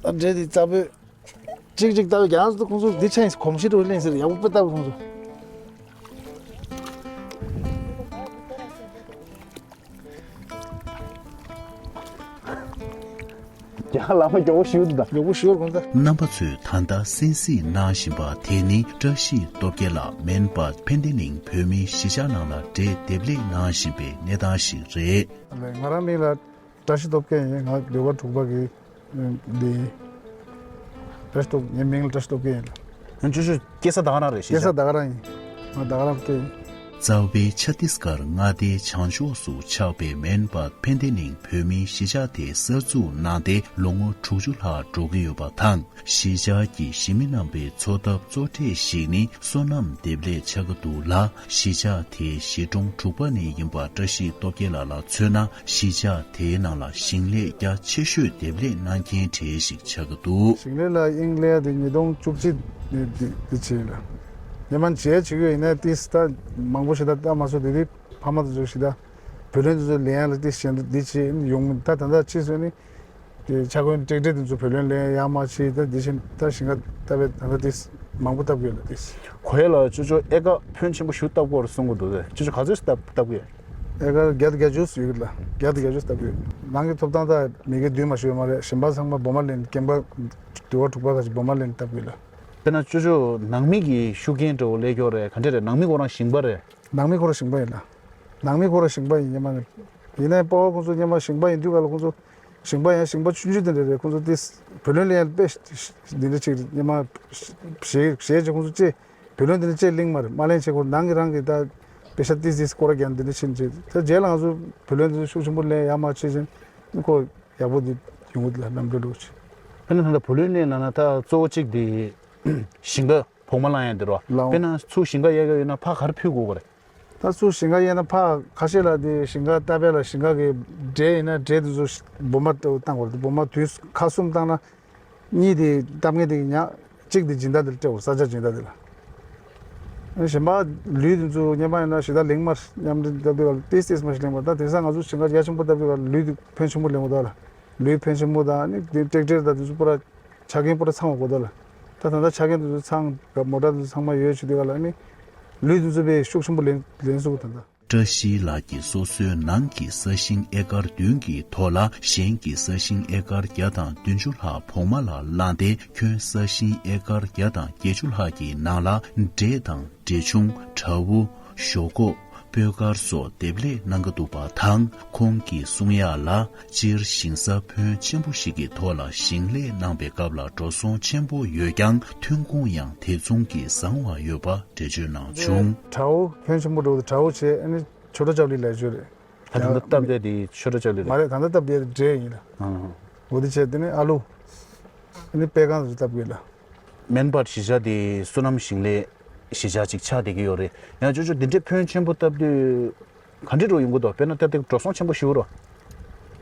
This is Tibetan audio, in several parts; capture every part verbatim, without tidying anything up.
ད་འདྲེ་དེ་རྩ་བོད་གཅིག་གཅིག་ལྟ་བུ་རྒྱང་སོ་ཁོང་ཚོ་འདི་ཆ་ཡིན་གོམས་གཤིས་རུ་ལེན་ཟེར་ཡག་པོ་དཔེ་ལྟ་བུ་ཁོང་ཚོ། རྒྱ་གར་ལ་མ་མགྱོགས་པོ་ཞུ་འདུག་ད། མགྱོགས་པོ་ཞུ་རུ་ཁོང་ཚོ། རྣམ་པ་ཚོས་ད་ལྟ་གསན་གཟིགས་གནང་བཞིན་པ་དེ་ནི་བཀྲ་ཤིས་སྟོབས་རྒྱལ་ལགས་མེན་པར་ཕན་བདེ་གླིང་བོད་མིའི་གཞིས་ཆགས་ནང་ལ་འདྲེ་འདེབས་ལས་གནང་བཞིན་པའི་གནས་སྟངས་ཤིག་རེད། ང་རང་མིང་ལ་བཀྲ་ཤིས་སྟོབས་རྒྱལ་ཡིན། ང་སྡེ་བ་དྲུག་པ་གི་འདི་ཡིན། བཀྲ་ཤིས་སྟོབས་ངའི་མིང་ལ་བཀྲ་ཤིས་སྟོབས་རྒྱལ་ཡིན་ལ། ཡང་ཅོ་ཅོ་སྐྱེས་ས་ད་ག་རང་རེད། སྐྱེས་ས་ད་ག་རང་ཡིན། ང་ད་ག་རང་སྐྱེས་ཡིན། རྩ་བའི་ཆ་ཏིས་ཀར་མངའ་སྡེའི་བྱང་ཕྱོགས་སུ་ཆགས་པའི་མེན་པར་ཕན་བདེ་གླིང་བོད་མིའི་གཞིས་ཆགས་དེ་གསར་འཛུགས་གནང་སྟེ་ལོ་ངོ་དྲུག་ཅུ་ལྷག་འགྲོ་གི་ཡོད་པ་དང་། གཞིས་ཆགས་ཀྱི་གཞིས་མི་རྣམ་པའི་འཚོ་ཐབས་གཙོ་གྲས་ཤིག་ནི་སོ་ནམ་འདེབས་ལས་ཆགས་ཀྱི་འདུག་ལ། གཞིས་ཆགས་དེའི་གཞིས་གྲོང་དྲུག་པ་ནས་ཡིན་པ་བཀྲ་ཤིས་སྟོབས་རྒྱལ་ལགས་ལ་མཚོན་ན། གཞིས་ཆགས་དེའི་ནང་ལ་ཞིང་ལས་རྒྱ་ཆེ་ཤོས་འདེབས་ལས་གནང་མཁན་གྲས་ཤིག་ཆགས་ཀྱི་འདུག། ཞིང་ལས་ལ་དབྱིངས་སླེབས་དེ་ཉིས་སྟོང་བཅུ་གཅིག་ནས་འདི་འདི་བྱས་ལ། ཉི་མ་བྱས་བྱེད་ཀྱི་ཡིན་ན་ཏིས་ད་མང་པོ་ཞིག་ད་ལྟ་མ་སོ་དེ་དུས་ཕ་མ་དེ་ཚོ་ཞིག་ད་བུ་ལོན་དེ་ཚོ་ལེན་ཡ་ལ་ཏིས་ཞེན་འདི་བྱས་ཡོང་མི་ད་ད་ལྟ་ཕྱིས་སོ་ནི། དེ་ཆ་གོན་ཀྲེག་ཀྲེག་དེ་ཚོ་བུ་ལོན་ལེན་ཡ་མ་ཕྱིས་ད་འདི་བཞིན་ད་ཞིང་ཁ་ད་བས་ད་ད་ཏིས་མང་པོ་བཏབ་ཡོད་ལ་ཏིས། གོ་ཡ་ལ་ཅོ་ཅོ་ཨེ་ཀ་ཕོན་ཆེན་པོ་ཞུ་བཏབ་དགོས་རེད་གསུང་གི་འདུག་ཟེར། ཅོ་ཅོ་ག་ཚོད་བཏབ་བཏབ་གི་ཡོད། ཨེ་ཀར་བརྒྱ་དང་བརྒྱད་ཅུ་ཡོད་ལ་བརྒྱ་དང་བརྒྱད་ཅུ་བཏབ་ཡོད། ནང་གི་ཐོབ་ཐང་ད་མི་གེ་བདུན་མ་ཞུ་ཡོད་མ་རེད། གཞན་པ་ཚང་མ་སྦོ་མ་ལེན་སྐེམ་པ་དུ་བ་དྲུག་པ་ཁ་ཅིག་སྦོ་མ་ལེན་བཏབ་ཡོད་ལ། དཔེར་ན་ཅོ་ཅོ་ནང་མི་གི་ཤུགས་རྐྱེན་འདྲ་བོ་སླེབས་ཀྱི་ཡོད་རེད། ག་འདྲ་རེད། ནང་མི་ཁོ་རང་ཞིང་པ་རེད། ནང་མི་ཁོ་རང་ཞིང་པ་ཡིན་ལ། ནང་མི་ཁོ་རང་ཞིང་པ་ཡིན་ཉི་མ་ནས། ཡིན་ནའི་སྤོ་བོ་ཁོང་ཚོ་ཉི་མ་ཞིང་པ་ཡིན་དུས་ག་ལ་ཁོང་ཚོ་ཞིང་པ་ཡང་ཞིང་པ་ཆུང་ཆུང་དེ་འདྲ་རེད། ཁོང་ཚོ་དེ་བུ་ལོན་ལེན་ཡ་དཔེ་འདི་འདྲ་ཅིག་རེད། ཉི་མ་ཞེ་ཞེ་ཅིག་ཁོང་ཚོ་ཅེ་བུ་ལོན་འདི་འདྲ་ཅེ་གླེང་མ་རེད། མ་གླེང་ཆེ་ཁོ་ནང་གི་རང་གི་ད་པེ་ཤ་ཏིས་ཏིས་སྐོར་རྒྱན་འདི་འདྲ་ཕྱིན་ཅེ་ད་རྗེས་ལ་ང་ཚོ་བུ་ལོན་འདི་ཤུགས་ཆེན་པོ་ལེན་ཡ་མ་བྱེད་ཅིང་ཁོ་ཡག་པོ་འདི་ཡོང་གི་འདུག་ལ་ནམ་འགྲོ་འགྲོ་ཅིག། དཔེར་ན་ད་ལྟ་བུ་ལོན་ལེན་ལ་ན་ད་གཙོ་བོ་གཅིག་འདི་ཞིང་ཁ་བོགས་མ་བླང་ཡ་འདི་རོ། ལའོ། དཔེར་ན་ཚུར་ཞིང་ཁ་གཡར་གྱི་ཡོད་ན་ཕར་ག་རེ་ཕུལ་དགོས་པ་རེད། ད་ཚུར་ཞིང་ཁ་གཡར་ན་ཕར་ཁ་ཤས་ལ་དེ་ཞིང་ཁ་བཏབ་པ་ལ་ཞིང་ཁ་གི་འབྲས་ཡིན་ན་འབྲས་དེ་ཚོ་སྦོ་མ་བཏང་དགོས་རེད། སྦོ་མ་དུས་ཁ་གསུམ་བཏང་ན་གཉིས་དེ་བཏབ་མཁན་དེ་ཉག་གཅིག་དེ་སྦྱིན་བདག་དེ་ལ་སྤྲད་དགོས། ས་ཆ་སྦྱིན་བདག་དེ་ལ། གཞན་པ་ལུད་དེ་ཚོ་སྔོན་མ་ཡིན་ན་ཞེ་དྲག་ལེགས་མ་མཉམ་འབྲེལ་བཏབ་དུས་ལ་ཏིས་ཏིས་མ་ཞིག་ལེན་པ། ད་དེང་སང་ང་ཚོ་ཞིང་ཁ་རྒྱ་ཆེན་པོ་བཏབ་དུས་ལ་ལུད་དེ་ཕོན་ཆེན་པོ་ལེན་དགོས་ད་ལ། ལུད་ཕོན་ཆེན་པོ་དང་ནི་དེ་ཀྲེག་ཀྲེག་དང་དེ་ཚོ་པུ་ར་ཆ་རྐྱེན་པུ་ར་ཚང་བ་དགོས་ད་ལ། ད་ད་ལྟ་ཆ་རྐྱེན་དེ་ཚོ་ཚང་ག་མོ་ཊ་དེ་ཚོ་ཚང་མ་ཡོད་བྱེད་དུས་ག་ལ་ནི་ལུད་དེ་ཚོ་དཔེ་ཤུགས་ཆེན་པོ་ལེན་ལེན་སྲོལ་ད་ལྟ། བཀྲ་ཤིས་ལགས་ཀྱིས་སོ་སོའི་ནང་གི་ས་ཞིང་ཨེ་ཀར་བདུན་གྱི་ཐོག་ལ་གཞན་གྱི་ས་ཞིང་ཨེ་ཀར་བརྒྱ་དང་བདུན་ཅུ་ལྷག་བོགས་མ་ལ་བླངས་ཏེ། ཁྱོན་ས་ཞིང་ཨེ་ཀར་བརྒྱ་དང་བརྒྱད་ཅུ་ལྷག་གི་ནང་ལ་འབྲས་དང་འབྲས་ཆུང་། བྲ་བོ། ཞོག་ཁོག་སྤོས་དཀར་སོགས་འདེབས་ལས་གནང་གི་འདུག་པ་དང་། ཁོང་གིས་གསུང་ཡག་ལ། སྤྱིར་ཞིང་ས་ཕོན་ཆེན་པོ་ཞིག་གི་ཐོག་ལ་ཞིང་ལས་གནང་པའི་སྐབས་ལ་འགྲོ་སོང་ཆེན་པོ་ཡོད་ཀྱང་། ཐོན་ཁུངས་ཡང་དེ་མཚུངས་ཀྱིས་བཟང་བ་ཡོད་པ་འགྲེལ་བརྗོད་གནང་བྱུང་། བྲ་བོ་ཕོན་ཆེན་པོ་འགྲོ་བྲ་བོ་བྱས། ཨ་ནི་ཆོ་འཕྲུལ་ལྕགས་ལི་ལས་བརྗོད་རེད། ད་ལྟ་སྟབས་བདེ་དེ་ཆོ་འཕྲུལ་ལྕགས་ལི་རེད། མ་རེད། ད་ལྟ་སྟབས་བདེ་འབྲས་ཡིན་ལ། ཨང་། འོ་དེ་བྱས་དེ་ནི་ཨ་ལུ། ཨ་ནི་པད་ཁང་དུ་བཏབ་དགོས་ལ། མེན་པར་གཞིས་ཆགས་དེ་སོ་ནམ་ཞིང་ལས་གཞིས་ཆགས་ཅིག་ཆགས་བསྡད་ཀྱི་ཡོད་རེད། ཡང་ཅོ་ཅོ་འདི་འདྲའི་ཕོན་ཆེན་པོ་བཏབ་དུས་ག་འདྲ་འགྲོ་ཡོང་གི་འདུག་དཔེར་ན་ལྟ་སྟེ་འགྲོ་སོང་ཆེན་པོ་ཞིག་རོ།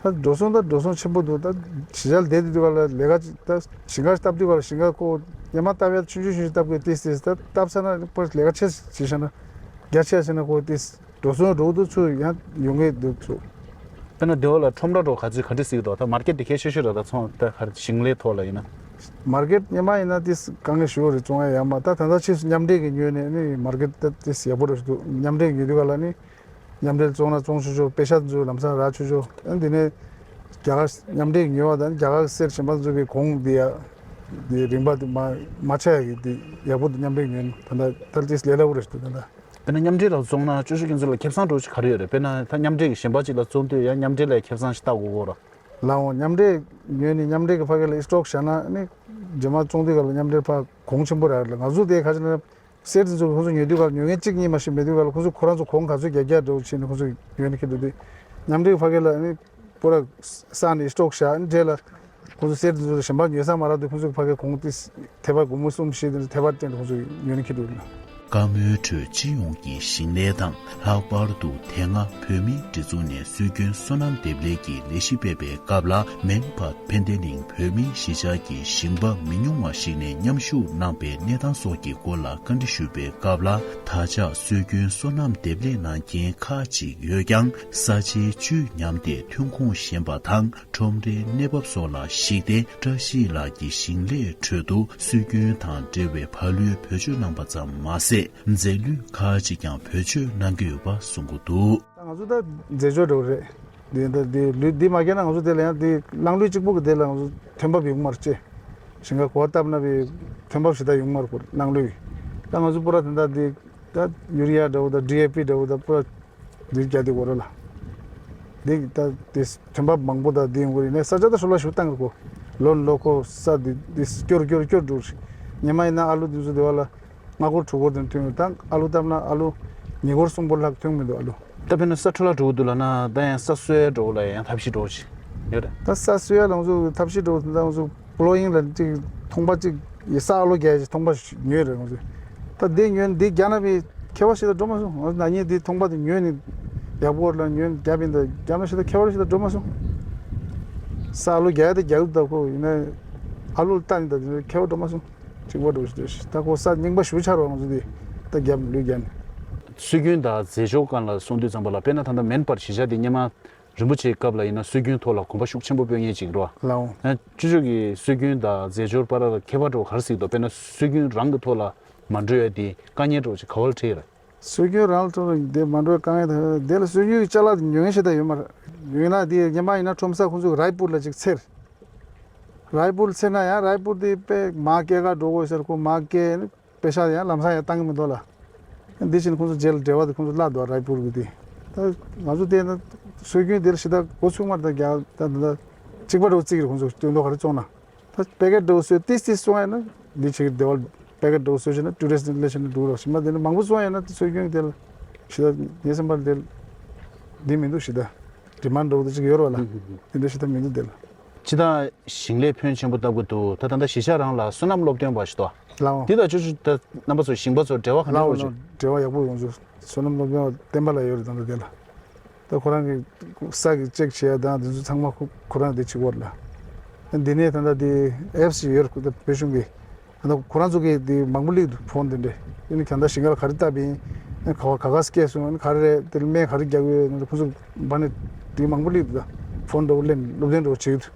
ད་འགྲོ་སོང་ད་འགྲོ་སོང་ཆེན་པོ་འདུག་ད་གཞིས་ཆགས་བསྡད་དེ་དུས་ག་ལ་ལས་ཀ་ཅིག་ད་ཞིང་ཁ་བཏབ་དུས་ག་ལ་ཞིང་ཁ་ཁོ་སྔོན་མ་བཏབ་ཡ་ཆུང་ཆུང་ཆུང་ཆུང་བཏབ་དགོས་ཏིས་ཏིས་ད་བཏབ་ཚར་ན་ཁོ་ལས་ཀ་ཆེ་ཞིག་བྱས་ན་རྒྱ་ཆེ་ཟེར་ན་ཁོ་ཏིས། འགྲོ་སོང་འགྲོ་འདུག་ཚུར་ཡང་ཡོང་གི་འདུག་ཚུར། དཔེར་ན་སྡེ་བ་ལ་ཁྲོམ་ར་འགྲོ་ག་ཚོད་ག་འདྲ་ཟིག་འདུག་ད་མར་ཀེཊ་དེ་གལ་ཆེ་ཤོས་རེད། ད་ཚོང་ད་ག་ཞིང་ལས་ཐོག་ལ་ཡིན་ན། མར་ཀེཊ་སྔོན་མ་ཡིན་ན་དེ་དཀའ་ངལ་ཞེ་པོ་རེད། བཙོང་ཡ་ཡག་མ་ད་ད་ལྟ་ཕྱིས་སུ་མཉམ་འབྲེལ་གྱི་ངོས་ནས་ནི་མར་ཀེཊ་ད་དེ་ཡག་པོ་རེད་འདུག་མཉམ་འབྲེལ་ཉོ་དུས་ག་ལ་ནི་མཉམ་འབྲེལ་བཙོང་ན་བཙོང་ཆོག་ཆོག་པེ་ཤ་ཚོ་ལམ་སང་རག་ཆོག་ཆོག་ཨ་འདི་ནས་རྒྱ་གར་མཉམ་འབྲེལ་ཉོ་བ་དང་རྒྱ་གར་གསེར་གཞན་པ་ཚོ་གི་གོང་འདི་ཡ་འདི་རིན་པ་འདི་མ་མ་ཆག་ཡ་གི་འདི་ཡག་པོ་འདུག་མཉམ་འབྲེལ་ཉོས་ན་ད་ད་ད་དེ་ལས་སླ་པོ་རེད་འདུག་ད་ད། དཔེར་ན་མཉམ་འབྲེལ་ལ་བཙོང་ན་ཅོ་ཅོ་ཁྱེད་ཚོ་ལ་ཁེ་བཟང་འདྲ་བོ་ཅིག་ག་རེ་ཡོད་རེད། དཔེར་ན་ད་མཉམ་འབྲེལ་གྱི་གཞན་པ་ཅིག་ལ་བཙོང་དུས་ཡང་མཉམ་འབྲེལ་ལ་ཁེ་བཟང་ཞིག་བཏགས་དགོས་ཀྱི་ཡོད་རེད། ལའོ། མཉམ་འབྲེལ་ཉོས་ནས་མཉམ་འབྲེལ་གྱི་ཕ་གི་ལ་སི་ཊོག་བཞག་ན་ནི་རྗེས་མ་བཙོང་དུས་ག་ལ་མཉམ་འབྲེལ་ཕ་གོང་ཆེན་པོ་རག་རེད་ལ། ང་ཚོ་དེ་ག་ཅི་ལ་གསེར་དེ་ཚོ་ཁོང་ཚོ་ཉོ་དུས་ག་ལ་ཉོ་མཁན་གཅིག་གཉིས་མ་ཞིག་མེད་དུས་ག་ལ་ཁོང་ཚོ་ཁོ་རང་ཚོ་གོང་ག་ཚོད་རྒྱག་རྒྱག་འདྲ་བོ་བྱས་ནས་ཁོང་ཚོ་ཉོས་ནས་ཁྱེར་འདུག་དུས་མཉམ་འབྲེལ་གྱི་ཕ་གི་ལ་ནི། པུ་ར་ས་ནས་སི་ཊོག་བཞག་འདྲེ་ལ། ཁོང་ཚོ་གསེར་དེ་ཚོ་གཞན་པ་ཉོས་ས་མ་རག་དུས་ཁོང་ཚོ་ཕ་གི་གོང་ཏིས་ཐེ་བ་སྒོར་མོ་གསུམ་བཞི་དེ་ཚོ་ཐེ་བ་བསྟན་ཏེ་ཁོང་ཚོ་ཉོས་ནས་ཁྱེར་འདུག་ལ། བཀའ་མོལ་ཁྲོད་སྤྱི་ཡོངས་ཀྱི་ཞིང་ལས་དང་། ལྷག་པར་དུ་དེ་སྔ་བོད་མིའི་སྒྲིག་འཛུགས་ནས་སྲོལ་རྒྱུན་སོ་ནམ་འདེབས་ལས་ཀྱི་ལས་གཞི་སྤེལ་བའི་སྐབས་ལ། མན་བྷད་ཕན་བདེ་གླིང་བོད་མིའི་གཞིས་ཆགས་ཀྱི་ཞིང་པ་མི་ཉུང་བ་ཞིག་ནས་མཉམ་ཞུགས་གནང་བའི་གནས་སྟངས་སོགས་ཀྱི་སྐོར་ལ་བཀའ་འདྲི་ཞུས་པའི་སྐབས་ལ། ད་ཆ་སྲོལ་རྒྱུན་སོ་ནམ་འདེབས་ལས་གནང་མཁན་ཁག་ཅིག་ཡོད་ཀྱང་། ས་ཆའི་བཅུད་ཉམས་ཏེ་ཐོན་ཁུངས་ཞན་པ་དང་། ཁྲོམ་རའི་གནས་བབ་སོགས་ལ་གཞིགས་ཏེ། བཀྲ་ཤིས་ལགས་ཀྱི་ཞིང་ལས་ཁྲོད་དུ་སྲོལ་རྒྱུན་དང་འབྲེལ་བའི་བག་ལུས་བེད་སྤྱོད་གནང་པ་ཙམ་མ་ཟད། རྫས་ལུད་ཁག་ཅིག་ཀྱང་བེད་སྤྱོད་གནང་གི་ཡོད་པ་གསུང་གི་འདུག། ད་ང་ཚོ་ད་རྫས་སྦྱོར་འདྲ་བོ་རེད། འདི་ད་འདི་ལུད་འདི་མ་བརྒྱབ་ན་ང་ཚོ་དེ་ལ་ཡང་འདི་གླང་ལུད་གཅིག་པོ་གི་དེ་ལ་ང་ཚོ་ཐོན་འབབ་ཡོང་མ་རེད་ཅེ། ཞིང་ཁ་གོ་བ་བཏབ་ན་བའི་ཐོན་འབབ་ཞེ་དྲག་ཡོང་མ་རེད་གོ་གླང་ལུད་ཀྱི། ད་ང་ཚོ་པུ་ར་དེ་འདྲ་འདི་ད་ཡུ་རི་ཡ་འདྲ་བོ་ད་ཌི་ཨེ་པི་འདྲ་བོ་ད་པུ་ར་འདི་རྒྱག་དེ་གོ་ར་ལ། འདི་ད་དེ་ཐོན་འབབ་མང་པོ་ད་འདི་ཡོང་གི་རེད་ནས་ས་ཆ་ད་ཧྲུལ་ལ་ཞུ་བཏང་གི་གོ། ལོ་ལོ་ཁོ་ས་འདི་འདི་སྐྱོར་སྐྱོར་སྐྱོར་འགྲོ་རེད། ཉི་མ་ཡིན་ན་ཨ་ལུ་འདི་ཚོ་དེ་བ་ལ། ལྔ་སྒོར་དྲུག་སྒོར་དེ་ཐོན་ཡོད་ད། ཨ་ལུ་བཏབ་ན་ཨ་ལུ་ཉིས་སྒོར་གསུམ་སྒོར་ལྷག་ཐོན་མི་འདུག་ཨ་ལུ། ད་དཔེར་ན་ས་འཕྲོ་བརླག་འགྲོ་གི་འདུག་ལབ་ན་ད་ཡང་ས་གསོའི་འགྲོ་ལ་ཡང་ཐབས་ཤེས་འགྲོ་ཅིག་ཡོད་རེད། ད་ས་གསོའི་ལང་ཚོ་ཐབས་ཤེས་འགྲོ་ད་ང་ཚོ་པོ་ལོ་ཡིང་ལ་ཅིག་ཐོང་པ་ཅིག་ཡི་ས་ཨ་ལུ་བརྒྱ་ཅིག་ཐོང་པ་ཉོས་རེད་ང་ཚོ། ད་དེ་ཉོས་འདི་རྒྱ་ན་བའི་ཁེ་བ་ཞིག་ད་འགྲོ་མ་སོང་ང་ཚོ་ན་ཉིན་འདི་ཐོང་པ་དེ་ཉོས་ནི་ཡག་པོ་ལ་ཉོས་རྒྱབ་ཡིན་ད་རྒྱ་ན་ཞིག་ད་ཁེ་བ་ཞིག་ད་འགྲོ་མ་སོང་། ས་ཨ་ལུ་བརྒྱ་ད་རྒྱག་ད་ཁོ་ཡིན་ན་ཨ་ལུ་ལ་ལྟ་ནི་ད་ཁེ་བ་འགྲོ་མ་སོང་། གཅིག་པ་འགྲོ་ཞིག་འདོད་ཞིག་ད་ཁོ་ས་རྙིང་པ་ཞུ་ཆར་བ་ང་ཚོ་འདི་ད་རྒྱབ་ལུས་རྒྱབ་ནས། སྲོལ་རྒྱུན་དང་རྫས་སྦྱོར་སྒང་ལ་གསུང་དུས་ཙམ་པ་ལ་དཔེར་ན་ད་ལྟ་མན་བྷད་གཞིས་ཆགས་འདི་སྔོན་མ་རིན་པོ་ཆེའི་སྐབས་ལ་ཡིན་ན་སྲོལ་རྒྱུན་ཐོག་ལ་གོམ་པ་ཤུགས་ཆེན་པོ་སྤོས་མཁན་ཅིག་རེད་བ། ལའོ། ཨ་ཅོ་ཅོ་གི་སྲོལ་རྒྱུན་དང་རྫས་སྦྱོར་བར་ལ་ཁྱད་པར་འགྲོ་ག་རེ་གཟིགས་འདུག་དཔེར་ན་སྲོལ་རྒྱུན་རང་གི་ཐོག་ལ་མ་འགྲོ་ཡ་དེ་དཀའ་ངལ་འགྲོ་ཅིག་ག་བ་ལ་འཕྲད་ཡོད་རེད། སྲོལ་རྒྱུན་རང་ལ་ཐོག་ལ་འདི་མ་འགྲོ་བའི་དཀའ་ངལ་དང་དེ་ལ་སྲོལ་རྒྱུན་གྱི་ཅ་ལག་དེ་ཉོ་མཁན་ཞེ་དྲག་ཡོད་མ་རེད། ཡོད་ན་དེ་སྔོན་མ་ཡིན་ན་ཁྲོམ་ས་ཁོང་ཚོས་རའི་པུར་ལ་ཅིག་འཚེར། རའི་པུར་འཚེར་ན་ཡང་རའི་པུར་དེ་དཔེ་མར་སྐྱེལ་ག་འགྲོ་དགོས་ཟེར་ཁོ་མར་སྐྱེལ་ནི་དཔེ་ཤག་ཡང་ལམ་སང་ཡང་བཏང་གི་མི་འདུག་ལ། འདི་བཞིན་ཁོང་ཚོ་རྗེས་ལ་འབྲེལ་བ་དེ་ཁོང་ཚོ་བརླག་འདུག་རའི་པུར་གི་དེ། ད་ང་ཚོ་དེ་ན་སྲོལ་རྒྱུན་དེ་ལ་ཞེ་དྲག་འགོ་ཚུགས་མ་རེད་ད་རྒྱ་ད་ད་ད་གཅིག་པ་འགྲོ་བརྩི་གི་རེད་ཁོང་ཚོ་སྟོན་ཐོག་ག་རེ་བཙོང་ན། ད་པེ་ཀེཊ་འགྲོ་བཟོས་ཏིས་ཏིས་བཙོང་ཡ་ན་འདི་བྱེད་ཀྱི་བདེ་བ། པེ་ཀེཊ་འགྲོ་བཟོས་བྱས་ན་ཊུ་རི་སི་ཊི་སླེབས་བྱས་ན་འགྲོ་རོགས་ཞིམ་པ་དེ་ནི་མང་པོ་བཙོང་ཡ་ན་དེ་སྲོལ་རྒྱུན་དེ་ལ་ཞེ་དྲག་ངའི་སེམས་པར་དེ་འདི་མི་འདུག་ཞེ་དྲག་ཌི་མན་ཌི་འདྲ་བོ་དེ་ཅིག་ཡོད་རོགས་ལ། དེ་འདྲ་ཞེ་དྲག་མི་འདུག་དེ་ལ། ཅི་ད་ཞིང་ལས་ཕོན་ཆེན་པོ་བཏབ་གི་འདུག་ད་ད་ལྟ་གཞིས་ཆགས་རང་ལ་སོ་ནམ་སློབ་སྟོན་པ་ཞིག་འདུག་ལའོ། འདི་དང་ཅོ་ཅོ་ད་རྣམ་པ་ཚོ་ཞིང་པ་ཚོ་འབྲེལ་བ་ག་འདྲ་ལའོ་ཡོད་ཅིག་ལའོ་འབྲེལ་བ་ཡག་པོ་ཡོང་ཚུལ་སོ་ནམ་སློབ་སྟོན་པ་བསྟན་པ་ལ་ཡོད་རེད་ད་ལྟ་དེ་ལ། ད་ཁོ་རང་གི་ས་གི་ཅེག་བྱེད་ཡ་དང་དེ་ཚོ་ཚང་མ་ཁོ་ཁོ་རང་དེ་བྱེད་ཀྱི་ཡོད་རེད་ལ། འདི་ནས་ད་ལྟ་དེ་ཨེབ་སི་ཡོད་རེད་ད་བོད་གཞུང་གི། ད་ཁོ་རང་ཚོ་གི་དེ་མང་པོ་སླེབས་འདུག་ཕོན་དེ་འདྲས། ཨ་ནི་གང་ལྟར་ཞིང་ཁར་ག་རེ་བཏབ་ཡིན། ཨ་ནི་ག་བ་ག་ག་སྐྱེས་སོང་། ཨ་ནི་ག་རེ་རེད་དེ་ལ་སྨན་ག་རེ་རྒྱག་ཡོད་ནི་ཁོ་ཚོ་འབའ་ནས་དེ་མང་པོ་སླེབས་འདུག་ད་ཕོན་འདྲ་བོ་སླེབས་སློབ་སྟོན་འདྲ་བོ་བྱེད་ཀྱི་འདུག་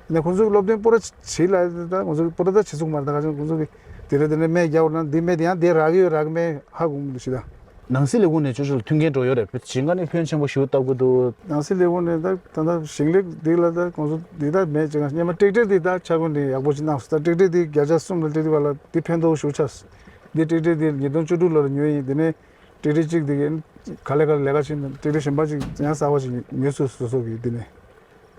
ཨ་ནི་ཁོ་ཚོ་གི་སློབ་སྟོན་པོ་ར་བྱེད་ལ་ད་ཁོ་ཚོ་གི་པོ་ར་ད་བྱེད་ཚུགས་མ་རེད་ད་ག་ཚོད་ཁོ་ཚོ་གི་དེ་རེད་དེ་ནས་སྨན་རྒྱག་འོ་ན་འདི་སྨན་དེ་ཡང་དེ་རག་གི་ཡོད་རག་གི་མེད་ཧ་གོ་མི་འདུག་ཞེ་ད། ནང་སྲིད་ལས་ཁུངས་ནས་ཅོ་ཅོ་ལ་མཐུན་རྐྱེན་འགྲོ་ཡོད་རེད། ཞིང་ཁ་ནས་ཕོན་ཆེན་པོ་ཞིག་བཏབ་དགོས་འདུག་ནང་སྲིད་ལས་ཁུངས་ནས་ད་ད་ལྟ་ཞིང་ལས་འདི་ལ་ད་ཁོང་ཚོ་འདི་ད་མེད་ཅེས་སྔ་མ་ཊེག་ཊར་འདི་ད་ཆ་ཁོན་འདི་ཡག་པོ་ཅིག་གནང་སོང་། ད་ཊེག་ཊར་འདི་བརྒྱ་ཆ་གསུམ་ལ་ཊེག་ཊར་བ་ལ་འདི་ཕན་ཐོགས་ཞུ་ཆ་འདི་ཊེག་ཊར་འདི་ཉིས་སྟོང་བཅུ་དྲུག་ལོ་ལ་ཉོས་ཡིན། དེ་ནས་ཊེག་ཊར་གཅིག་འདི་ག་ལེ་ག་ལེ་ལས་ཀ་བྱེད་ཊེག་ཊར་གཞན་པ་ཅིག་ཡང་གསར་པ་ཅིག་ཉོས་སོང་སོ་སོ་གི་འདི་ནས།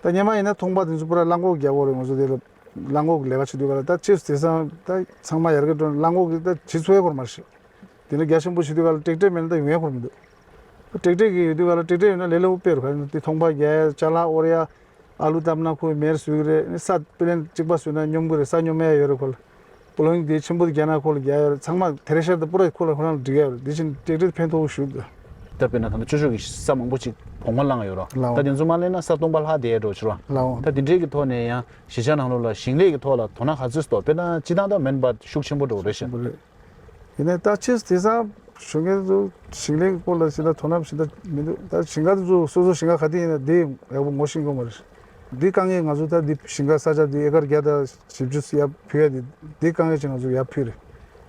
ད་སྔོན་མ་ཡིན་ན་ཐོང་པ་འདི་ཚོ་པུ་ར་གླང་གོག་རྒྱག་གོ་རེད། ང་ཚོ་འདི་ལ་གླང་གོག་ལས་ཀ་བྱེད་དུས་ག་ལ་ད་ཕྱིས་སུ་དེང་སང་ད་ཚང་མ་ཡར་རྒྱས་འགྲོ་གླང་གོག་གི་ད་བྱེད་ཚུགས་ཡོད་གོ་མ་རེད། དེ་ནས་རྒྱ་ཆེན་པོ་བྱེད་དུས་ག་ལ་ཊེག་ཊར་མེད་ན་ད་ཡོང་ཡ་ཁོ་མི་འདུག་ཊེག་ཊར་གི་ཡོད་དུས་ག་ལ་ཊེག་ཊར་ཡོད་ན་ལས་སླ་པོ་དཔེ་རུ་ག་དེ་ཐོང་པ་རྒྱག་ཡ་ཅ་ལག་དབོར་ཡ་ཨ་ལུ་བཏབ་ན་ཁོས་མེར་བཟོས་ཀྱི་རེད། ས་པི་ལེན་གཅིག་པ་བཟོས་ན་སྙོམས་ཀྱི་རེད། ས་སྙོམས་ཡ་ཡོད་རེད་ཁོ་ལ། པོ་ལོ་ཡིན་དེ་ཆེན་པོ་དེ་རྒྱ་ནག་ཁོ་ལ་རྒྱག་ཡ་ཡོད་རེད། ཚང་མ་དེ་རེ་ཤར་དུ་པུ་ར་ཁོ་ལ་ཁོ་རང་ལ་འགྲིག་ཡ་ཡོད་རེད། དེ་བཞིན་ཊེག་ཊར་ཕན་ཐོགས་ཞུ་དགོས། ད་དཔེར་ན་ད་ལྟ་ཅོ་ཅོ་གི་ས་མང་པོ་ཅིག་བོགས་མ་བླངས་ཡོད་རོ། ལའོ། ད་དེ་ཚོ་མ་ལེན་ན་ས་སྟོང་པ་ལྷག་བསྡད་འགྲོ་ཕྱིར་རོ། ལའོ། ད་དེ་འདྲའི་གི་ཐོག་ནས་ཡང་གཞིས་ཆགས་ནང་ལོགས་ལ་ཞིང་ལས་ཀྱི་ཐོག་ལ་དོ་སྣང་ག་ཚོད་སོ་དཔེར་ན་སྤྱི་བཏང་ད་མེན་པར་ཤུགས་ཆེན་པོ་འགྲོ་རེད་ཤག་ཡིན་ནའི་ད་ཕྱིས་དེང་སང་ཞུ་མཁན་ཚོ་ཞིང་ལས་ཀྱི་སྐོར་ལ་ཞེ་དྲག་དོ་སྣང་ཞེ་དྲག་མི་འདུག་ད་ཞིང་ཁ་དེ་ཚོ་སོ་སོ་ཞིང་ཁ་ག་དེ་ཡིན་ན་དེ་ཡག་པོ་ངོ་ཤེས་ཀྱི་མ་རེད། འདི་དཀའ་ངལ་ང་ཚོ་ད་འདི་ཞིང་ཁ་ས་ཆ་འདི་ཨེ་ཀར་བརྒྱ་དང་བཞི་བཅུ་ཡར་ཕུལ་ཡ་འདི་འདི་དཀའ་ངལ་ཅིག་ང་ཚོ་ཡར་ཕུལ་རེད།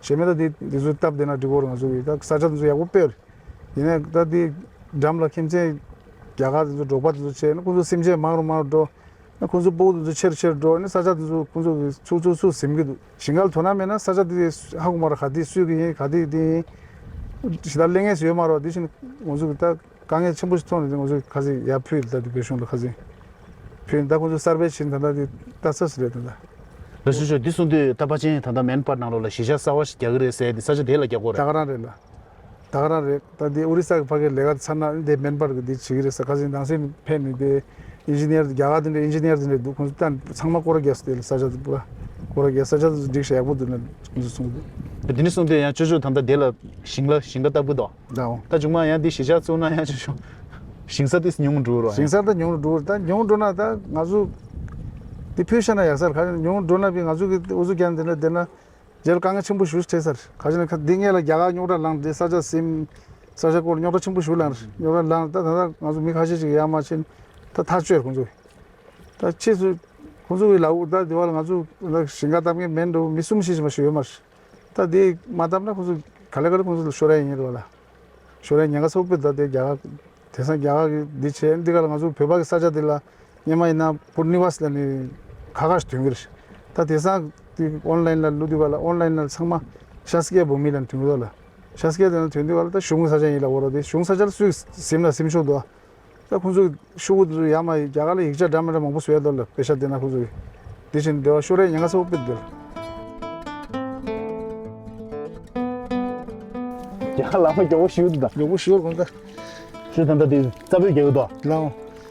གཞན་མི་ད་འདི་འདི་ཚོ་སྟབས་བདེ་ན་འགྲིག་གོ་རེད། ང་ཚོ་གི་ད་ས་ཆ་འདི་ཚོ་ཡག་པོ་དཔེ་རེད། ཡིན་ནའི་ད་འདི་འགྲམ་ལ་ཁྱིམ་མཚེས་རྒྱ་གར་འདི་ཚོ་འབྲོག་པ་འདི་ཚོ་བྱས་ན་ཁོང་ཚོ་སེམས་ཅན་མང་རུ་མང་རུ་འགྲོ། ཁོང་ཚོ་སྤོ་བོ་དེ་ཚོ་ཆེར་ཆེར་འགྲོ་ནས་ས་ཆ་དེ་ཚོ་ཁོང་ཚོ་གི་ཚུགས་ཚུགས་ཚུགས་ཟིན་གི་འདུག་ཞིང་ཁར་དོ་སྣང་མེད་ན་ས་ཆ་དེ་ཧ་གོ་མ་རེད། ག་དེ་སུས་གི་ཡིན་ག་དེ་དེ་ཡིན་ཞེ་དྲག་གླེང་ངེས་སུ་ཡོད་མ་རེད། དེ་བཞིན་ང་ཚོ་གི་ད་དཀའ་ངལ་ཆེན་པོ་ཞིག་མཐོང་ནས་ང་ཚོ་གི་ཁ་སང་ཡར་ཕུལ་ད་དེ་བོད་གཞུང་ལ་ཁ་སང་ཕུལ་ད་ཁོང་ཚོ་གསར་པའི་ཕྱིན་ད་ད་དེ་ལྟ་ས་སུ་རེད་ད་ད། ལགས་སོ་ཞུ་འདི་གསུང་དུས་ད་ཕལ་ཆེར་ད་ད་མེན་པར་ནང་ལོགས་ལ་གཞིས་ཆགས་གསར་བ་ཞིག་རྒྱག་གི་རེད་ཟེར་དེ་ས་ཆ་དེ་ལ་རྒྱག་གོ་རེད། ད་ག་རང་རེད་ལ། ད་ག་རང་རེད། ད་འདི་ཨོ་རི་ས་གི་ཕ་གིར་ལས་ཀ་ཚར་ན་འདི་མེན་པར་གི་འདི་བྱེད་ཀྱི་རེད་ས། ཁ་སང་ནང་སེམས་ཕན་ནི་དེ་ཨིན་ཇི་ནི་ཡར་རྒྱ་གར་དེ་འདྲ་ཨིན་ཇི་ནི་ཡར་དེ་འདྲ་འདུག་ཁོང་ཚོ་ད་ཚང་མ་སྐོར་ར་རྒྱག་སོང་དེ་ལ་ས་ཆ་དེ་པུ་ར་སྐོར་ར་རྒྱག་ས་ཆ་དེ་ཚོ་སྒྲིག་ཤག་ཡག་པོ་འདུག་ན་ཁོང་ཚོ་གསུངས་འདུག་དེ་འདྲ་གསུངས་དུས་ཡང་ཅོ་ཅོ་ད་ལྟ་དེ་ལ་ཞིང་ལ་ཞིང་ཁ་བཏབ་གི་འདུག་ལའོ། ད་ཅུང་མ་ཡང་དེ་གཞིས་ཆགས་བཙུགས་ན་ཡང་ཅོ་ཅོ་ཞིང་ས་དེ་ཉུང་འགྲོ་རོ། ཞིང་ས་ད་ཉུང་འགྲོ་ད་ཉུང་འགྲོ་ན་ད་ང་ཚོ་དེ་ཕུལ་ཤ་ན་ཡག་སར་ཁ་ཉུང་འགྲོ་ན་བི་ང་ཚོ་གི་ཨུ་ཚུགས་རྒྱན་དེ་ན་དེ་ན་རྗེས་ལ་དཀའ་ངལ་ཆེན་པོ་ཞུ་ཐེ་སར་ཁ་ཅིག་ན་ཁ་འདི་ངེད་ལ་རྒྱ་གར་རྙོག་དྲ་ལངས་དེ་ས་ཆ་སིམ་ས་ཆ་སྐོར་རྙོག་དྲ་ཆེན་པོ་ཞུ་ལངས་རེད། རྙོག་དྲ་ལངས་ད་ད་ད་ང་ཚོ་མི་ཁ་ཤས་ཅིག་ཡར་མར་ཕྱིན་ད་ཐག་གཅོད་ཁོང་ཚོ་ད་ཕྱིས་སུ་ཁོང་ཚོ་གི་ལའུ་ད་དེ་བ་ལ་ང་ཚོ་ཞིང་ཁ་བཏབ་མཁན་མེད་འགྲོ་མི་གསུམ་ཤི་ཞིག་མ་ཞུ་ཡོད་མ་རེད། ད་དེ་མ་བཏབ་ན་ཁོང་ཚོ་ག་ལེ་ག་ལེ་ཁོང་ཚོ་ལ་ཤོར་ཡ་ཡིན་རེད་བ་ལ། ཤོར་ཡ་ཉེན་ཁ་ཚ་པོ་ད་དེ་རྒྱ་གར་དེང་སང་རྒྱ་གར་གི་འདི་བྱས་འདི་ག་ལ་ང་ཚོ་བོད་པ་གི་ས་ཆ་འདི་ལ་སྔོན་མ་ཡིན་ན་པུར་ནི་ཝས་ལ་ནི་ཁ་ཁ་ཞིག་ཐོན་གི་རེད། ད་དེང་སང་དེ་ཨོན་ལན་ལ་ལུ་དུས་ག་ལ་ཨོན་ལན་ལ་ཚང་མ་ཤ་སྐྱེ་བོ་མི་ལ་ཐོན་གི་རེད་ལ། ཤ་སྐྱེ་དེ་ལ་ཐོན་དུས་ག་ལ་ད་གཞུང་གི་ས་ཆ་ཡིན་ལ་འོ་རོ་དེ་གཞུང་ས་ཆ་ལ་སུས་ཟིན་ལ་ཟིན་ཆོག་འདུག་ད་ཁོང་ཚོ་ཤོག་བུ་དེ་ཚོ་ཡར་མར་རྒྱ་གར་ལ་ཡིག་ཆ་འདྲ་མི་འདྲ་མང་པོ་བཟོས་འདུག་ལ་པེ་ཤ་དེ་ན་ཁོང་ཚོ་གི་དེ་བཞིན་འབྲེལ་བ་ཤོར་ཡ་ཉེན་ཁ་ཚ་པོ་དཔེ་འདུག་རྒྱ་གར་ལ་མ་མགྱོགས་པོ་ཞུ་འདུག་མགྱོགས་པོ་ཞུ་དགོས་ད། ཤུ་ད་ད་དེ་རྩ་བོད་རྒྱག་གི་འདུག་ལའོ།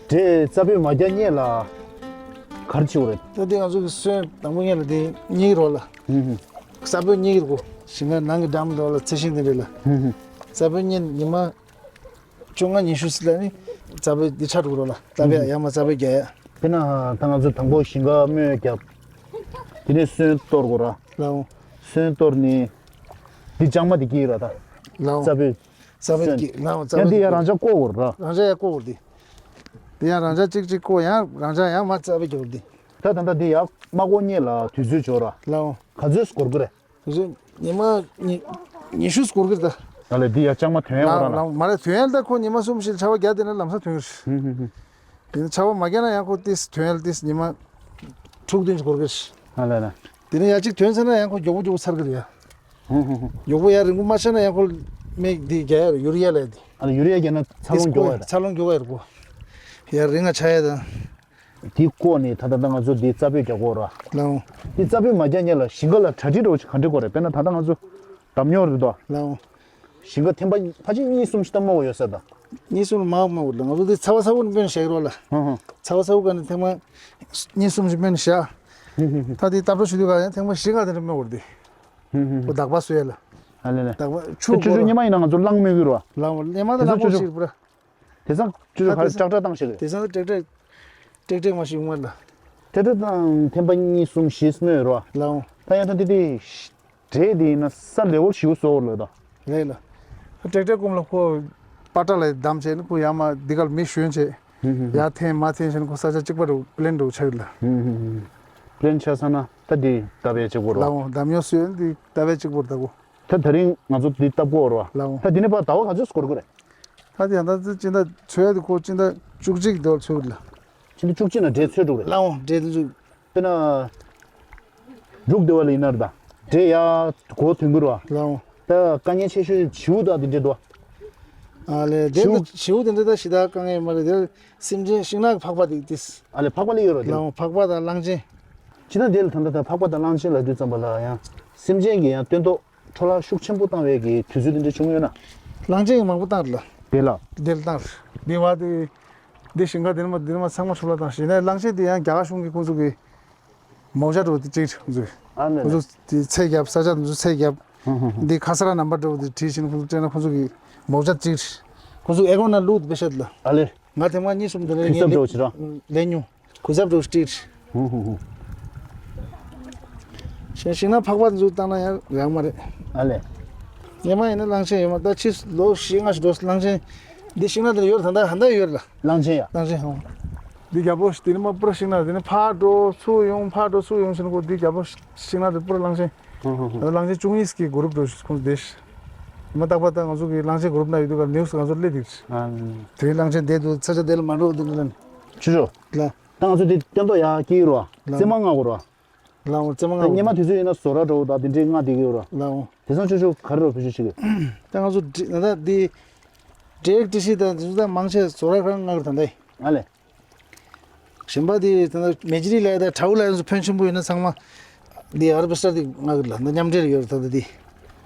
དེ་རྩ་བོད་མ་རྒྱག་སྔོན་ལ་ག་རེ་བྱེད་དགོས་རེད། ད་དེ་ང་ཚོ་གི་སོན་དང་པོ་སྔོན་ལ་དེ་སྙིགས་རོགས་ལ། ཧུམ་ཧུམ། རྩ་བོད་སྙིགས་རོགས་ཞིང་ཁ་ནང་གི་འགྲམ་རོགས་ལ་ཚེ་ཤིང་དེ་འདྲ་ལ། ཧུམ་ཧུམ། རྩ་བོད་སྙིགས་ཉི་མ། བཅོ་ལྔ་ཉི་ཤུ་ཙམ་ལ་ནི་རྩ་བའི་འདི་ཆ་འགྲོ་རོགས་ལ་རྩ་བའི་ཡར་མར་རྩ་བའི་རྒྱག་ཡ། དཔེར་ན་ད་ང་ཚོ་དང་པོ་ཞིང་ཁ་རྨོས་རྒྱབ། དེ་ནས་སོན་གཏོར་དགོས་ར། ལའོ། སོན་གཏོར་ནི། འདི་ལྕང་མ་འདི་སྐྱེས་ར་ད། ལའོ། རྩ་བའི། རྩ་བའི་སོན། སྐྱེས་ལའོ་རྩ་ཡང་འདི་བའི་ཡང་རང་ཅག་བརྐོ་དགོས་ར། རང་ཅག་ཡང་བརྐོ་དགོས་འདི། འདི་ཡང་རང་ཅག་གཅིག་གཅིག་བརྐོ་ཡང་རང་ཅག་ཡང་མར་རྩ་བའི་རྒྱག་དགོས་འདི། ད་ད་ད་འདི་ཡར་མ་བརྐོ་སྔོན་ལ་དུས་ཚོད་འབྱོར་ར། ལའོ། ག་ཚོད་འགོར་གི་རེད། དེ་ཚོ་ཉི་མ་ཉི་ཉི་ཤུ་འགོར་གི་རེད་ད། ད་ལས་འདི་ཡ་ལྕང་མ་ཐོན་ཡ་ལ་ཁོ་རང་ལ། ལ་མ་རེད་ཐོན་ཡ་ལ་ད་ཁོ་ཉི་མ་གསུམ་བཞི་ལ་ཆར་པ་བརྒྱབ་དེ་ན་ལམ་སང་ཐོན་གི་རེད། ཧུམ་ཧུམ་ཧུམ། དེ་ནས་ཆར་པ་མ་བརྒྱབ་ན་ཡང་ཁོ་ཏིས་ཐོན་ཡ་ལ་ཏིས་ཉི་མ་དྲུག་བདུན་ཅིག་འགོར་གི་རེད། ཨ་ལ་ལ། དེ་ནས་ཡ་གཅིག་ཐོན་ཚར་ན་ཡང་ཁོ་མགྱོགས་པོ་མགྱོགས་པོ་ཚར་གི་རེད་ཡ། ཧུམ་ཧུམ་ཧུམ། མགྱོགས་པོ་ཡ་རིང་པོ་མ་ཆགས་ན་ཡང་ཁོ་མིག་འདི་རྒྱག་ཡ་རེད་ཡུ་རི་ཡ་ལ་ཡ་དེ། ཨ་ལ་ཡུ་རི་ཡ་རྒྱག་ན་འཚར་ལོངས་མགྱོགས་པ་རེད། འཚར་ལོངས་མགྱོགས་པ་རེད་ཁོ། ཡ་རིང་ང་ཆགས་ཡ་ད། དེ་བརྐོས་ནས་ད་ལྟ་ད་ང་ཚོ་འདི་རྩ་བོད་རྒྱག་གོ་ར། ལའོ། འདི་རྩ་བོད་མ་རྒྱག་སྔོན་ལ་ཞིང་ཁ་ལ་གྲ་སྒྲིག་འདྲ་བོ་ཞིག་ག་འདྲ་དགོས་རེད། དཔེར་ན་ད་ལྟ་ང་ཚོ་འདམ་ཉོ་རེད་དོ། ལའོ། ཞིང་ཁ་ཐེམ་པ་ཕལ་ཆེར་གཉིས་གསུམ་ཞིག་བཏབ་མ་དགོས་ཡོད་ས་ད། གཉིས་གསུམ་ལ་མང་མང་བོ་ལ་ང་ཚོ་འདི་ཚ་བ་ཚ་བོ་ནས་སྨོན་བཞག་རོགས་ལ། ཧུང་ཧུང་། ཚ་བ་ཚ་བོ་ག་ནས་ཐེངས་མ་གཉིས་གསུམ་ཞིག་སྨོན་བཞག་ཧུང་ཧུང་ཧུང་། ད་འདི་སྟབས་བདེ་ཞུ་དུས་ག་ཡང་ཐེངས་མ་བཞི་ལྔ་དེ་འདྲ་སྨོན་དགོས་རེད་འདི། ཧུང་ཧུང་ཧུང་། འོ་དག་པ་བཟོས་ལ། ཨ་ལེ་ལེ། དག་པ་ཆུ་ཆུ་ཆུ་སྐོར་ཉི་མ་ཡིན་ན་ང་ཚོ་གླང་སྨོན་གི་རོ། ལའོ་ཉི་མ་ད་དེ་ཚོ་གླང་ཆུ་སྐོར་ཆུ་ཞིག་པུ་ར། དེ་སང་ཅུ་ད་ཅུ་དེ་ཁ་སང་ཀྲག་ཀྲག་བཏང་ཤེས་རེད། དེ་སང་ཀྲག་ཀྲག་ཀྲག་ཀྲག་མ་ཤེས་ཡོང་མ་ལ། ཀྲག་ཀྲག་བཏང་ཐེམ་པ་གཉིས་གསུམ་བཞི་སྨོས་རོ། ལའོ། ད་ཡང་ད་དེ་དེ་འདྲེ་དེ་ཡིན་ན་ས་ལེ་ཝལ་ཞིའུ་བཟོ་བར་ལོས་ད། རེད་ལ། ཀྲག་ཀྲག་ཀུམ་ལ་ཁོ་པ་ཏྲ་ལ་བསྡམས་བྱས་ནི་ཁོ་ཡར་མར་འདི་གར་མི་ཞོན་བྱས། ཡར་འཐེན་མར་འཐེན་བྱས་ནི་ཁོ་ས་ཆ་གཅིག་པ་རུ་པི་ལེན་འགྲོ་ཆགས་ཡོད་ལ། པི་ལེན་ཆགས་ས་ན་ད་དེ་ལྟ་བའི་གཅིག་པོ་རོ། ལའོ་འདམ་ཡོ་སུ་ཡོད་འདི་ལྟ་བའི་གཅིག་པོ་རེད་ད་ཁོ། ད་དེ་རིང་ང་ཚོ་འདི་ལྟ་བུ་རོ། ལའོ། ད་དེ་ནས་ཕར་ཟླ་བ་ག་ཚོད་འགོར་དགོས་རེད། ད་དེ་ཡང་ད་ཅི་འདྲ་ཚོད་དེ་ཁོ་ཅི་འདྲ་བཅུ་གཅིག་དོ་ཚོད་ལ། ཅི་འདྲ་བཅུ་གཅིག་ན་འདྲེ་ཚོད་འགྲོ་རེད། ལའོ་འདྲེ་དེ་ཚོ། དཔེར་ན། འབྲུག་སྡེ་བ་ལ་ཡིན་ན་རེད་ད། འདྲེ་ཡ་གོ་ཐོན་གི་རོ། ལའོ། ད་དཀའ་ངལ་ཆེ་ཤོས་བྱིའུ་དང་དེ་འདྲེ་འགྲོ། ཨ་ལེ་དེ་བྱིའུ། ད་བྱིའུ་དེ་འདྲ་ད་ཞེ་དྲག་དཀའ་ངལ་མ་རེད་དེ་སེམས་ཅན་ཤིང་ནགས་ཕག་པ་དེ་དེ། ཨ་ལེ་ཕག་པ་ལ་ཡོད་རོ་དེ། ལའོ་ཕག་པ་དང་གླང་ཆེན། ཅི་ད་དེ་ལ་ད་ད་ད་ཕག་པ་དང་གླང་ཆེན་ལ་དུས་ཙམ་པ་ལ་ཡང་སེམས་ཅན་གྱི་ཡང་སྟོན་ཐོག་འཕྲོ་བརླག་ཤུགས་ཆེན་པོ་བཏང་བའི་གི་དུས་ཚོད་དེ་འདྲ་བྱུང་ཡོད་ན། གླང་ཆེན་གྱིས་མང་པོ་བཏང་རེད་ལ། དེ་ལ། དེ་ལ་བཏང་རེད། འདི་བ་དེ། འདི་ཞིང་ཁ་དེ་ནས་མ་དེ་ནས་མ་ཚང་མ་འཕྲོ་བརླག་བཏང་ཞེས་ནས་གླང་ཆེན་དེ་ཡང་རྒྱ་གར་གཞུང་གིས་ཁོང་ཚོ་གི་མོག་ཇ་འགྲོ་དེ་གཅིག་རེད་ཁོང་ཚོ་གི། ཨ་ནི་ཁོང་ཚོ་དེ་ཚད་བརྒྱབ་ས་ཆ་དེ་ཚོ་ཚད་བརྒྱབ། ཧུང་ཧུང་ཧུང་། འདི་ཁ་ས་ར་ནམ་པར་འགྲོ་དེ་བྲིས་ཕྱིན་ཁོང་ཚོ་སྤྲད་ན་ཁོང་ཚོ་གི་མོག་ཇ་གཅིག་རེད། ཁོང་ཚོ་ཨེ་གོ་ན་ལུག་དེ་བཤད་ལ། ཨ་ལེ། ང་ཐེངས་མ་གཉིས་གསུམ་དེ་ལས་ཁྲི་ངས་སྟབས་འགྲོ་ཕྱིར་ར། ལས་ཉུང་། གུས་ཞབས་འགྲོ་སྤྲད། ཧུང་ཧུང་ཧུང་། ཞིང་ཞིང་ནགས་ཕག་པ་འཛུགས་བཏང་ན་ཡང་ཡག་མ་རེད། ཨ་ལས། ཉི་མ་ཡིན་ན་གླང་ཆེན་ཡོད་མ་ད་ཕྱི་ལོ་བཞི་ལྔ་ཞིག་འགྲོ་གླང་ཆེན། འདི་ཤིང་ནགས་དེ་ཡོད་ད་ད་ཧ་ད་ཡོད་ལ། གླང་ཆེན་ཡ། གླང་ཆེན་ཧོ། འདི་རྒྱལ་པོ་ཞིག་དེ་ནི་མ་པུ་ར་ཤིང་ནགས་དེ་ནི་ཕར་འགྲོ་ཚུར་ཡོང་ཕར་འགྲོ་ཚུར་ཡོང་ཞིང་གོ་འདི་རྒྱལ་པོ་ཤིང་ནགས་དེ་པུ་ར་གླང་ཆེན། ཧོ་ཧོ་ཧོ། གླང་ཆེན་བཅུ་གཉིས་ཀྱི་གུ་རུབ་འགྲོ་ཞིག་ཁོང་དེ་ཤི། མ་རྟག་པ་ད་ང་ཚོ་གི་གླང་ཆེན་གུ་རུབ་ན་ཡོད་དུས་ཀ་ནེའུ་སི་ང་ཚོ་སླེབས་འདུག་ཨ། དེ་གླང་ཆེན་དེ་དུ་ཚ་ཆ་དེ་ལ་མ་འགྲོ་འདུག་ལ། ཆུ་ཆུ། ལ། ད་ང་ཚོ་དེ་སྟོན་ཐོག་ཡར་སྐྱེལ་རོ། ལའོ། རྩེད་མ་ང་གོ་རོ། ལའོ་རྩེད་མ་ང་གོ། སྔོན་མ་དུས་ཚོད་ཡིན་ན་བཟོ་གྲྭ་འགྲོ་དང་དེ་འདྲའི་ང་དེ་གི་རོ། ལའོ། དེ་སང་ཆུ་ཆུ་ག་རེ་རོ་བུ་ཆུ་ཆུ་གི། ད་ང་ཚོ་ད་ལྟ་འདི་འབྲེག་ཏི་ཤི་དང་དེ་ཚོ་ད་མང་ཆེ་བཟོ་གྲྭ་ཁང་ང་གི་ད་ལྟ། ཨ་ལེ། གཞན་པ་དེ་ད་ལྟ་མེ་ཇི་རི་ལ་ཡ་ད་ཁྲའུ་ལ་ཡ་ཚོ་ཕོན་ཆེན་པོ་ཡོད་ན་ཚང་མ། འདི་ཧར་བེ་སི་ཊར་དེ་ང་གི་ལ་ད་མཉམ་འབྲེལ་ཡོད་རེད་ད་ལྟ་དེ།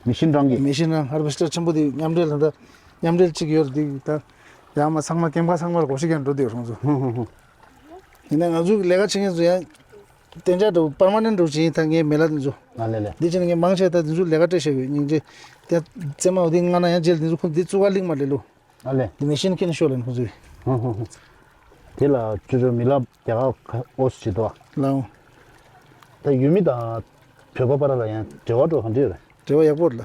མེ་ཤིན་རང་གི། མེ་ཤིན་རང་ཧར་བེ་སི་ཊར་ཆེན་པོ་དེ་མཉམ་འབྲེལ་ད་ལྟ་མཉམ་འབྲེལ་གཅིག་ཡོད་རེད་དེ་ད་ཡང་མ་ཚང་མ་ཀེམ་ཁ་ཚང་མར་གོ་ཤི་ཀན་འགྲོ་དེ་ཡོད་རུང་ཚོ། ཧུ་ཧུ་ཧུ། ཡིན་ན་ང་ཚོ་ལས་ཀ་བྱེད་མཁན་ཚོ་ཡང་ གཏན་འཇགས་འགྲོ་པར་མ་ནན་འགྲོ་བྱེད་ཡིན། ད་ངའི་མེ་ལ་དེ་ཚོ། ཨ་ལེ་ལེ། འདི་བྱས་ན་ངས་མང་ཆེ་ད་དེ་ཚོ་ལས་ཀ་སྤྲད་བཞག་ཡོད། སྙིང་རྗེ། དེ་རྩེད་མ་འོ་དེ་ང་ན་ཡང་རྗེས་ལ་དེ་ཚོ་ཁོ་འདི་བཙུགས་ཀ་ལིག་མ་ལེ་ལོ། ཨ་ལེ། འདི་མེ་ཤིན་ཁྱེར་ནས་ཤོག་ལེ་ཁོ་ཚོས། ཧུ་ཧུ་ཧུ། དེ་ལ་ཅོ་ཅོ་མི་ལབ་རྒྱ་གར་ཨོ་སི་ཅི་དོ། ལའོ། ད་ཡུལ་མི་དང་བོད་པ་བར་ལ་ཡང་འབྲེལ་བ་འགྲོ་གང་འདྲ་ཡོད་རེད། འབྲེལ་བ་ཡག་པོ་རེད་ལ།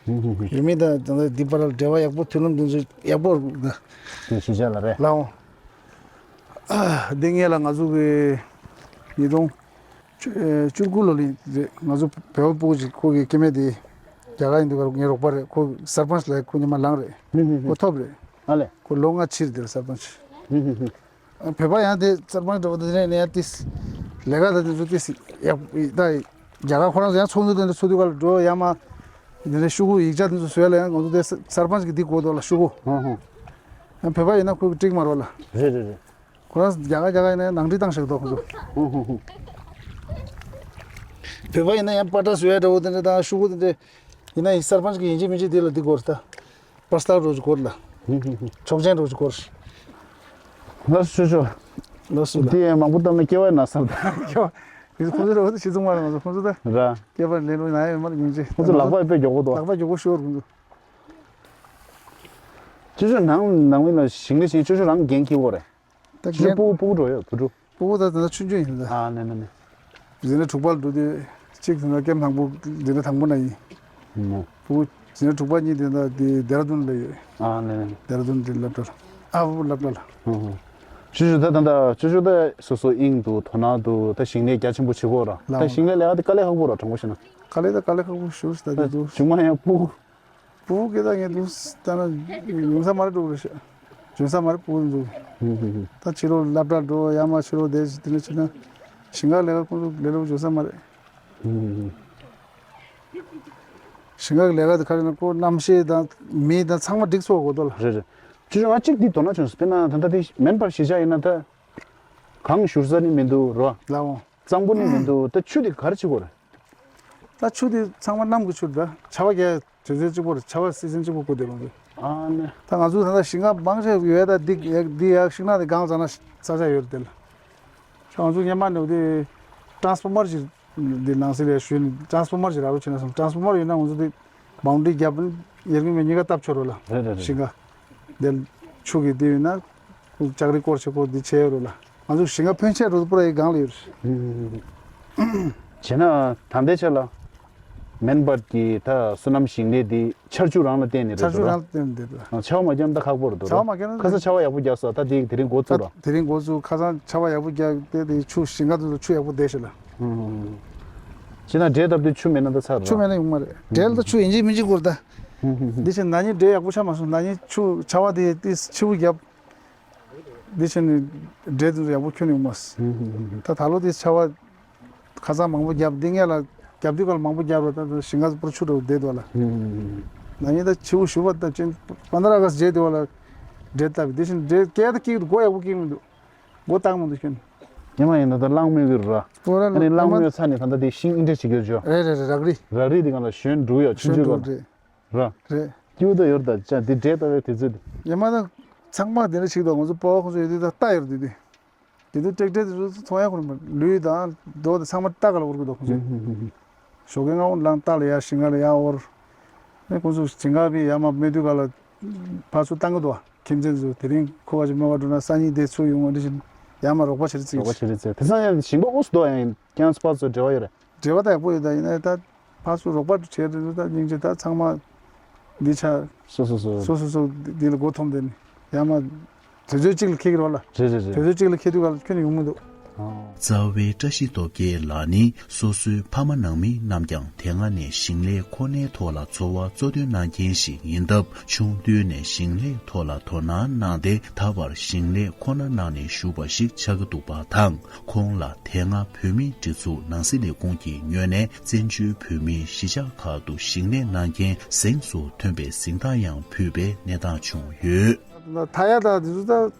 ཧུ་ཧུ་ཧུ། ཡུལ་མི་དང་ད་ལྟ་འདི་བར་ལ་འབྲེལ་བ་ཡག་པོ། མཐུན་ལམ་དེ་ཚོ་ཡག་པོ་རེད་ལ། དེ་གཞིས་ཆགས་ལ་རེད། ལའོ། འདི་ངེད་ལ་ང་ཚོ་གི་ཉིས་སྟོང་བཅུ་དགུ་ལོ་ལ་རེད། ང་ཚོ་བོད་པ་སྤུ་གུ་ཅིག་ཁོ་གི་སྐྱེ་དམན་དེ་རྒྱ་གར་ཡིན་དུས་ཀར་ངའི་རོགས་པ་རེད། ཁོ་སར་པན་ཆ་ལ་ཁོ་ཉི་མ་ལངས་རེད། ཧུ་ཧུ་ཧུ། ཁོ་ཐོབ་རེད། ཨ་ལེ། ཁོ་ལོ་ལྔ་ཕྱིར་དེར་སར་པན་ཆ། ཧུ་ཧུ་ཧུ། བོད་པ་ཡང་དེ་སར་པན་ཆ་འདྲ་པོ་དེ་ནས་ནས་ཡང་ཏིས་ལས་ཀ་ད་དེ་ཚོ་ཏིས་ཡག་ད་རྒྱ་གར་ཁོ་རང་ཚོ་ཡང་ཚོགས་འདུ་དེ་འདྲ་ཚོགས་དུས་ཀ་ལ་འགྲོ་ཡ་མ་དེ་འདྲ་ཤོག་གུ་ཡིག་ཆ་དེ་ཚོ་བཟོས་ལ་ཡང་ང་ཚོ་དེ་སར་པན་ཆ་གི་འདི་དགོས་འདུག་ལ་ཤོག་གུ། ཧུ་ཧུ། ཡང་བོད་པ་ཡིན་ན་ཁོས་འགྲིག་མ་རོགས་ལ། རེད་རེད་རེད། ཁོ་རང་རྒྱ་གར་རྒྱ་གར་ཡིན་ན་ནང་འགྲིག་བཏང་ཤག་འདུག་ཁོ་ཚོ། ཧུ་ཧུ་ཧུ། བོད་པ་ཡིན་ན་ཡང་པ་ཏྲ་བཟོ་ཡ་འདྲ་པོ་དེ་འདྲ་དང་ཤོག་གུ་དེ་འདྲ་ཡིན་ན་ཡིན་སར་པན་ཆ་གི་ཡིན་གཅིག་མིན་གཅིག་དེ་ལ་འདི་དགོས་རེད་ད། པར་སི་ནལ་རོགས་ཀྱི་སྐོར་ལ། ཧུ་ཧུ་ཧུ། ཆོག་མཆན་རོགས་ཀྱི་སྐོར། ལགས་སོ་ཆོས་ཆོས། ལགས་སོ་ལགས། དེ་ཡང་མང་པོ་བཏང་ན་སྐྱེ་བ་ན་སར་ད། སྐྱེ་བ། དེ་ཁོང་ཚོ་རོགས་དེ་ཤི་ཚུགས་མ་རེད། ང་ཚོ་ཁོང་ཚོ་ད། ར། སྐྱེ་བ་ལེན་རོགས་ན་ཡོད་མ་རེད་སྙིང་རྗེ། ཁོང་ཚོ་ལག་པ་དཔེ་མགྱོགས་པོ་འདུག་ལག་པ་མགྱོགས་པོ་ཤོར་ཁོང་ཚོ། ཆོས་ཆོས་ནང་ནང་མི་ལ་ཞིང་ལས་བྱེད་ཆོས་ཆོས་རང་འགན་འཁྱེར་དགོས་རེད། ད་ཆོས་ཆོས་རྒན། སྤུ་གུ་སྤུ་གུ་འགྲོ་ཡོད་བུ་ཕྲུག་སྤུ་གུ་ད་ད་ཆུང་ཆུང་ཡིན་ད། ཨ་ནེ་ནེ་ནེ། འཛིན་གྲྭ་དྲུག་པ་ལ་འགྲོ་དུས་གཅིག་དེ་འདྲ་ཀེམ་དང་པོ་འཛིན་གྲྭ་དང་པོ་ན་ཡིན། ཨོ། བུ་འཛིན་གྲྭ་དྲུག་པ་གཉིས་དེ་འདྲ་དེ་ལྡེ་ར་ལྡུན་ལ་ཡོད། ཨ་ནེ་ནེ། ལྡེ་ར་ལྡུན་དེ་སློབ་གྲྭ་ལ། ཨ་བུ་སློབ་གྲྭ་ལ། ཨོ། ཆུ་ཆུ་ད་ད་ད་ཆུ་ཆུ་ད་སོ་སོ་དབྱིངས་འདུག་དོ་སྣང་འདུག་ད་ཞིང་ལས་རྒྱ་ཆེན་པོ་བྱེད་དགོས་ར། ལའོ། ད་ཞིང་ལས་ལས་ཀ་དེ་དཀའ་ལས་ཁག་པོ་ར་དྲང་པོ་བཤད་ན། དཀའ་ལས་ད་དཀའ་ལས་ཁག་པོ་ཞུ་ད་དེ་འདུག་མཇུག་མ་ཡང་སྤུ་གུ། བུ་གེ་ད་ངས་འདུག་ལྟ་ན་ཡོང་ས་མ་རེད་འགྲོ་རེད་ཤག་འཇོན་ས་མ་རེད་བུ་འདུག་ཧུམ་ཧུམ་ཧུམ། ད་ཕྱི་ལོགས་སློབ་གྲྭ་འགྲོ་ཡ་མ་ཕྱི་ལོགས་བསྡད་དེ་འདྲ་བྱས་ན་ཞིང་ཁ་ལས་ཀ་ཁོང་ཚོ་ལས་སླ་པོ་འཇོན་ས་མ་རེད། ཧུམ་ཧུམ་ཧུམ། ཞིང་ཁ་གི་ལས་ཀ་དེ་ག་རེ་ན་ཁོ་གནམ་གཤིས་དང་མི་དང་ཚང་མ་འགྲིག་ཚོགས་དགོས་འདུག་ལ། རེད་རེད། ཅི་ཅི་ང་གཅིག་འདི་དོ་སྣང་བྱུང་སོང་། དཔེར་ན་ད་ལྟ་དེ་མེན་པར་གཞིས་ཆགས་ཡིན་ན་ད་གངས་བཞུར་ས་ནི་མི་འདུག་རོ། ལའོ། གཙང་པོ་ནི་མི་འདུག་ད་ཆུ་དེ་ག་རེ་བྱེད་དགོས་རེད། ད་ཆུ་དེ་ཚང་མ་གནམ་གྱི་ཆུ་རེད་ད། ཆར་པ་རྒྱག་དུས་ཚོད་གཅིག་པོ་རེད། ཆར་པ་སི་ཛན་གཅིག་པོ་དགོས་བསྡད་པ་རེད། ཨ་ནི། ད་ང་ཚོ་ད་ལྟ་ཞིང་ཁ་མང་ཆེ་ཡོད་ད། འདི་ཡག་འདི་ཡག་ཤིང་ནགས་དེ་གངས་བཙགས་ན་ས་ཆ་ཡོད་རེད་དེ་ལ། ང་ཚོ་སྔོན་མ་ནས་དེ་ཊ་རན་སི་ཕོར་མར་ཅིག་འདི་ནང་སྲིད་ལས་ཞུས་ནས་ཊ་རན་སི་ཕོར་མར་ཅིག་རག་རོགས་བྱས་ན་བསམ། ཊ་རན་སི་ཕོར་མར་ཡོད་ན་ང་ཚོ་དེ་བའུན་ཌ་རི་བརྒྱབ་ནས་ཡར་རྒྱུག་མེད་གཉིས་ཀ་བཏབ་ཆོག་རོགས་ལ། རེད་རེད་རེད། ཞིང་ཁ་དེ་ཆུ་གི་དེ་ཡོད་ན་ལྕགས་རི་སྐོར་ཆེ་སྐོར་འདི་བྱས་ཡོད་རོགས་ལ། ང་ཚོ་ཞིང་ཁ་ཕོན་ཆེ་རོགས་པུ་ར་ཡི་སྒང་ལ་ཡོད་རེད། བྱས་ན་ད་ལྟའི་ཆ་ལ་མེན་པར་གྱི་ད་སོ་ནམ་ཞིང་ལས་འདི་ཆར་ཆུ་རང་ལ་བརྟེན་ནས་རེད་ཆར་ཆུ་འདུག་རང་ལ་བརྟེན་ནས་རེད། ཆར་པ་མ་བརྒྱབ་ན་ད་ཁག་པོ་རེད་འདུག་ཆར་པ་མ་བརྒྱབ་ན་ཁ་སང་ཆར་པ་ཡག་པོ་བརྒྱབ་སོང་། ད་དེ་དེ་རིང་འགོ་ཚུགས་ར། དེ་རིང་འགོ་ཚུགས། ཁ་སང་ཆར་པ་ཡག་པོ་བརྒྱབ་སྟེ་དེ་ཆུ་ཞིང་ཁ་དེ་ཚོ་ཆུ་ཡག་པོ་བསྡད་ཤག་ལ། ཅི་ན་འབྲས་བཏབ་དུས་ཆུ་མེད་ན་ད་ཚར་ར། ཆུ་མེད་ན་ཡོང་མ་རེད། འབྲས་ལ་ད་ཆུ་ཡིན་གཅིག་མིན་གཅིག་དགོས་རེད་ད། འདི་ཕྱིན་ན་ནིང་འབྲས་ཡག་པོ་ཆགས་མ་སོང་། ན་ནིང་ཆུ་ཆར་པ་དེ་དེ་ཆུ་བོ་བརྒྱབ། འདི་ཕྱིན་ནི་འབྲས་དེ་ཚོ་ཡག་པོ་ཁྱོན་ཡོང་མ་སོང་། ད་ད་ལོ་དེ་ཆར་པ་ཁ་སང་མང་པོ་བརྒྱབ། འདི་ངས་ལ་བརྒྱབ་དུས་ཀ་ལ་མང་པོ་བརྒྱབ་རོགས། ད་ད་ཞིང་ཁ་ཚོ་པུ་ར་ཆུ་འདྲ་བོ་བསྡད་འདུག་ལ། ན་ནིང་ད་ཆུ་བོ་ཞུ་བ་ད་ཅན་པ་ན་ར་ག་ས་རྗེས་དེ་བ་ལ་འབྲས་བཏབ། འདི་ཕྱིན་འབྲས་སྐྱེ་ད་སྐྱེ་གི་འདུག་སྒོ་ཡག་པོ་སྐྱེ་གི་མི་འདུག་སྒོ་བཏང་མི་འདུག་ཁྱོན། ཉི་མ་ཡིན་ན་ད་གླང་མོས་གི་ར། ཨོ་ར་ཨ་ནི་གླང་མོས་ཚ་ནི་ད་ལྟ་དེ་ཤིང་ཨིན་འདྲ་བྱེད་གི་ཡོད་ཅོ། རེད་རེད་རེད། རག་རི། རག་རི་དེ་གང་ལ་ཞོན་འགྲོ་ཡོད་ཆུང་ཆུང་གང་ལ། རེད། ར། རེད། སྐྱིད་པོ་ད་ཡོད་ད་ཅ་དེ་འབྲས་ལྟ་བའི་དུས་ཚོད་དེ། ཉི་མ་ད་ཚང་མ་དེ་འདྲ་ཞིག་འདུག་ང་ཚོ་པ་ཕ་ཁོང་ཚོ་ཡོད་དུས་ད་རྟ་ཡོད་དུས་དེ། དེ་དུས་ཀྲེག་ཀྲེག་དེ་ཚོ་མཐོང་ཡ་ཁོ་རང་ལུས་དང་རྡོ་དེ་ཚང་མ་རྟ་ག་ལ་འུར་གི་འདུག་ཁོང་ཚོ། ཞོགས་ཀས་སྔ་པོ་ལངས་རྟ་ལ་ཡ་ཞིང་ཁ་ལ་ཡ་འོར། ཨེ་ཁོང་ཚོ་ཞིང་ཁ་བི་ཡ་མ་སྨད་དུས་ག་ལ་ཕར་ཚུར་བཏང་གི་འདུག་ཁྱིམ་མཚེས་ཚོ་དེ་རིང་ཁོ་ག་ཅིག་སྨད་པ་འགྲོ་ན་སང་ཉིན་དེ་ཚུར་ཡོང་བ་འདི་བཞིན་ཡ་མ་རོགས་པ་བྱེད་རེད་ཚིག་རོགས་པ་བྱེད་རེད་ཚེ་དེ་སང་ཡང་ཞིང་པ་ཨུ་སུ་དོ་ཡང་ཀྱང་སྤ་ཚོ་འབྲེལ་བ་ཡོད་རེད། འབྲེལ་བ་ད་ཡག་པོ་ཡོད་ད། ཡིན་ན་ད་ཕར་ཚུར་རོགས་པ་བྱས་རེད་ད་སྙིང་རྗེ་ད་ཚང་མ་འདི་ཆ། སོ་སོ་སོ། སོ་སོ་སོ་འདི་ལ་མགོ་འཐོམ་དེ་ནི་ཡ་མ། དུས་ཚོད་གཅིག་ལ་འཁེལ་གི་རོགས་ལ། རེད་རེད་རེད། དུས་ཚོད་གཅིག་ལ་འཁེལ་དུས་ག་ལ་ཁྱོན་ནས་ཡོང་མི་འདུག་རྩ་བའི་བཀྲ་ཤིས་སྟོབས་རྒྱལ་ལགས་ནི་སོ་སོའི་ཕ་མ་ནང་མི་རྣམས་ཀྱང་དེ་སྔ་ནས་ཞིང་ལས་ཁོ་ནའི་ཐོག་ལ་འཚོ་བ་གཙོ་འདོན་གནང་མཁན་ཞིག་ཡིན་སྟབས། ཆུང་དུས་ནས་ཞིང་ལས་ཐོག་ལ་དོ་སྣང་གནང་སྟེ། ད་བར་ཞིང་ལས་ཁོ་ན་གནང་ནས་བཞུགས་པ་ཞིག་ཆགས་ཀྱི་འདུག་པ་དང་། ཁོང་ལ་དེ་སྔ་བོད་མིའི་སྒྲིག་འཛུགས་ནང་སྲིད་ལས་ཁུངས་ཀྱི་ངོས་ནས་བཙན་བྱོལ་བོད་མིའི་གཞིས་ཆགས་ཁག་ཏུ་ཞིང་ལས་གནང་མཁན་གཟེངས་སུ་ཐོན་པའི་གཟེངས་རྟགས་ཡང་ཕུལ་བའི་གནས་སྟངས་བྱུང་ཡོད། ད་ཡ་ད་དེ་ཚོ་ད་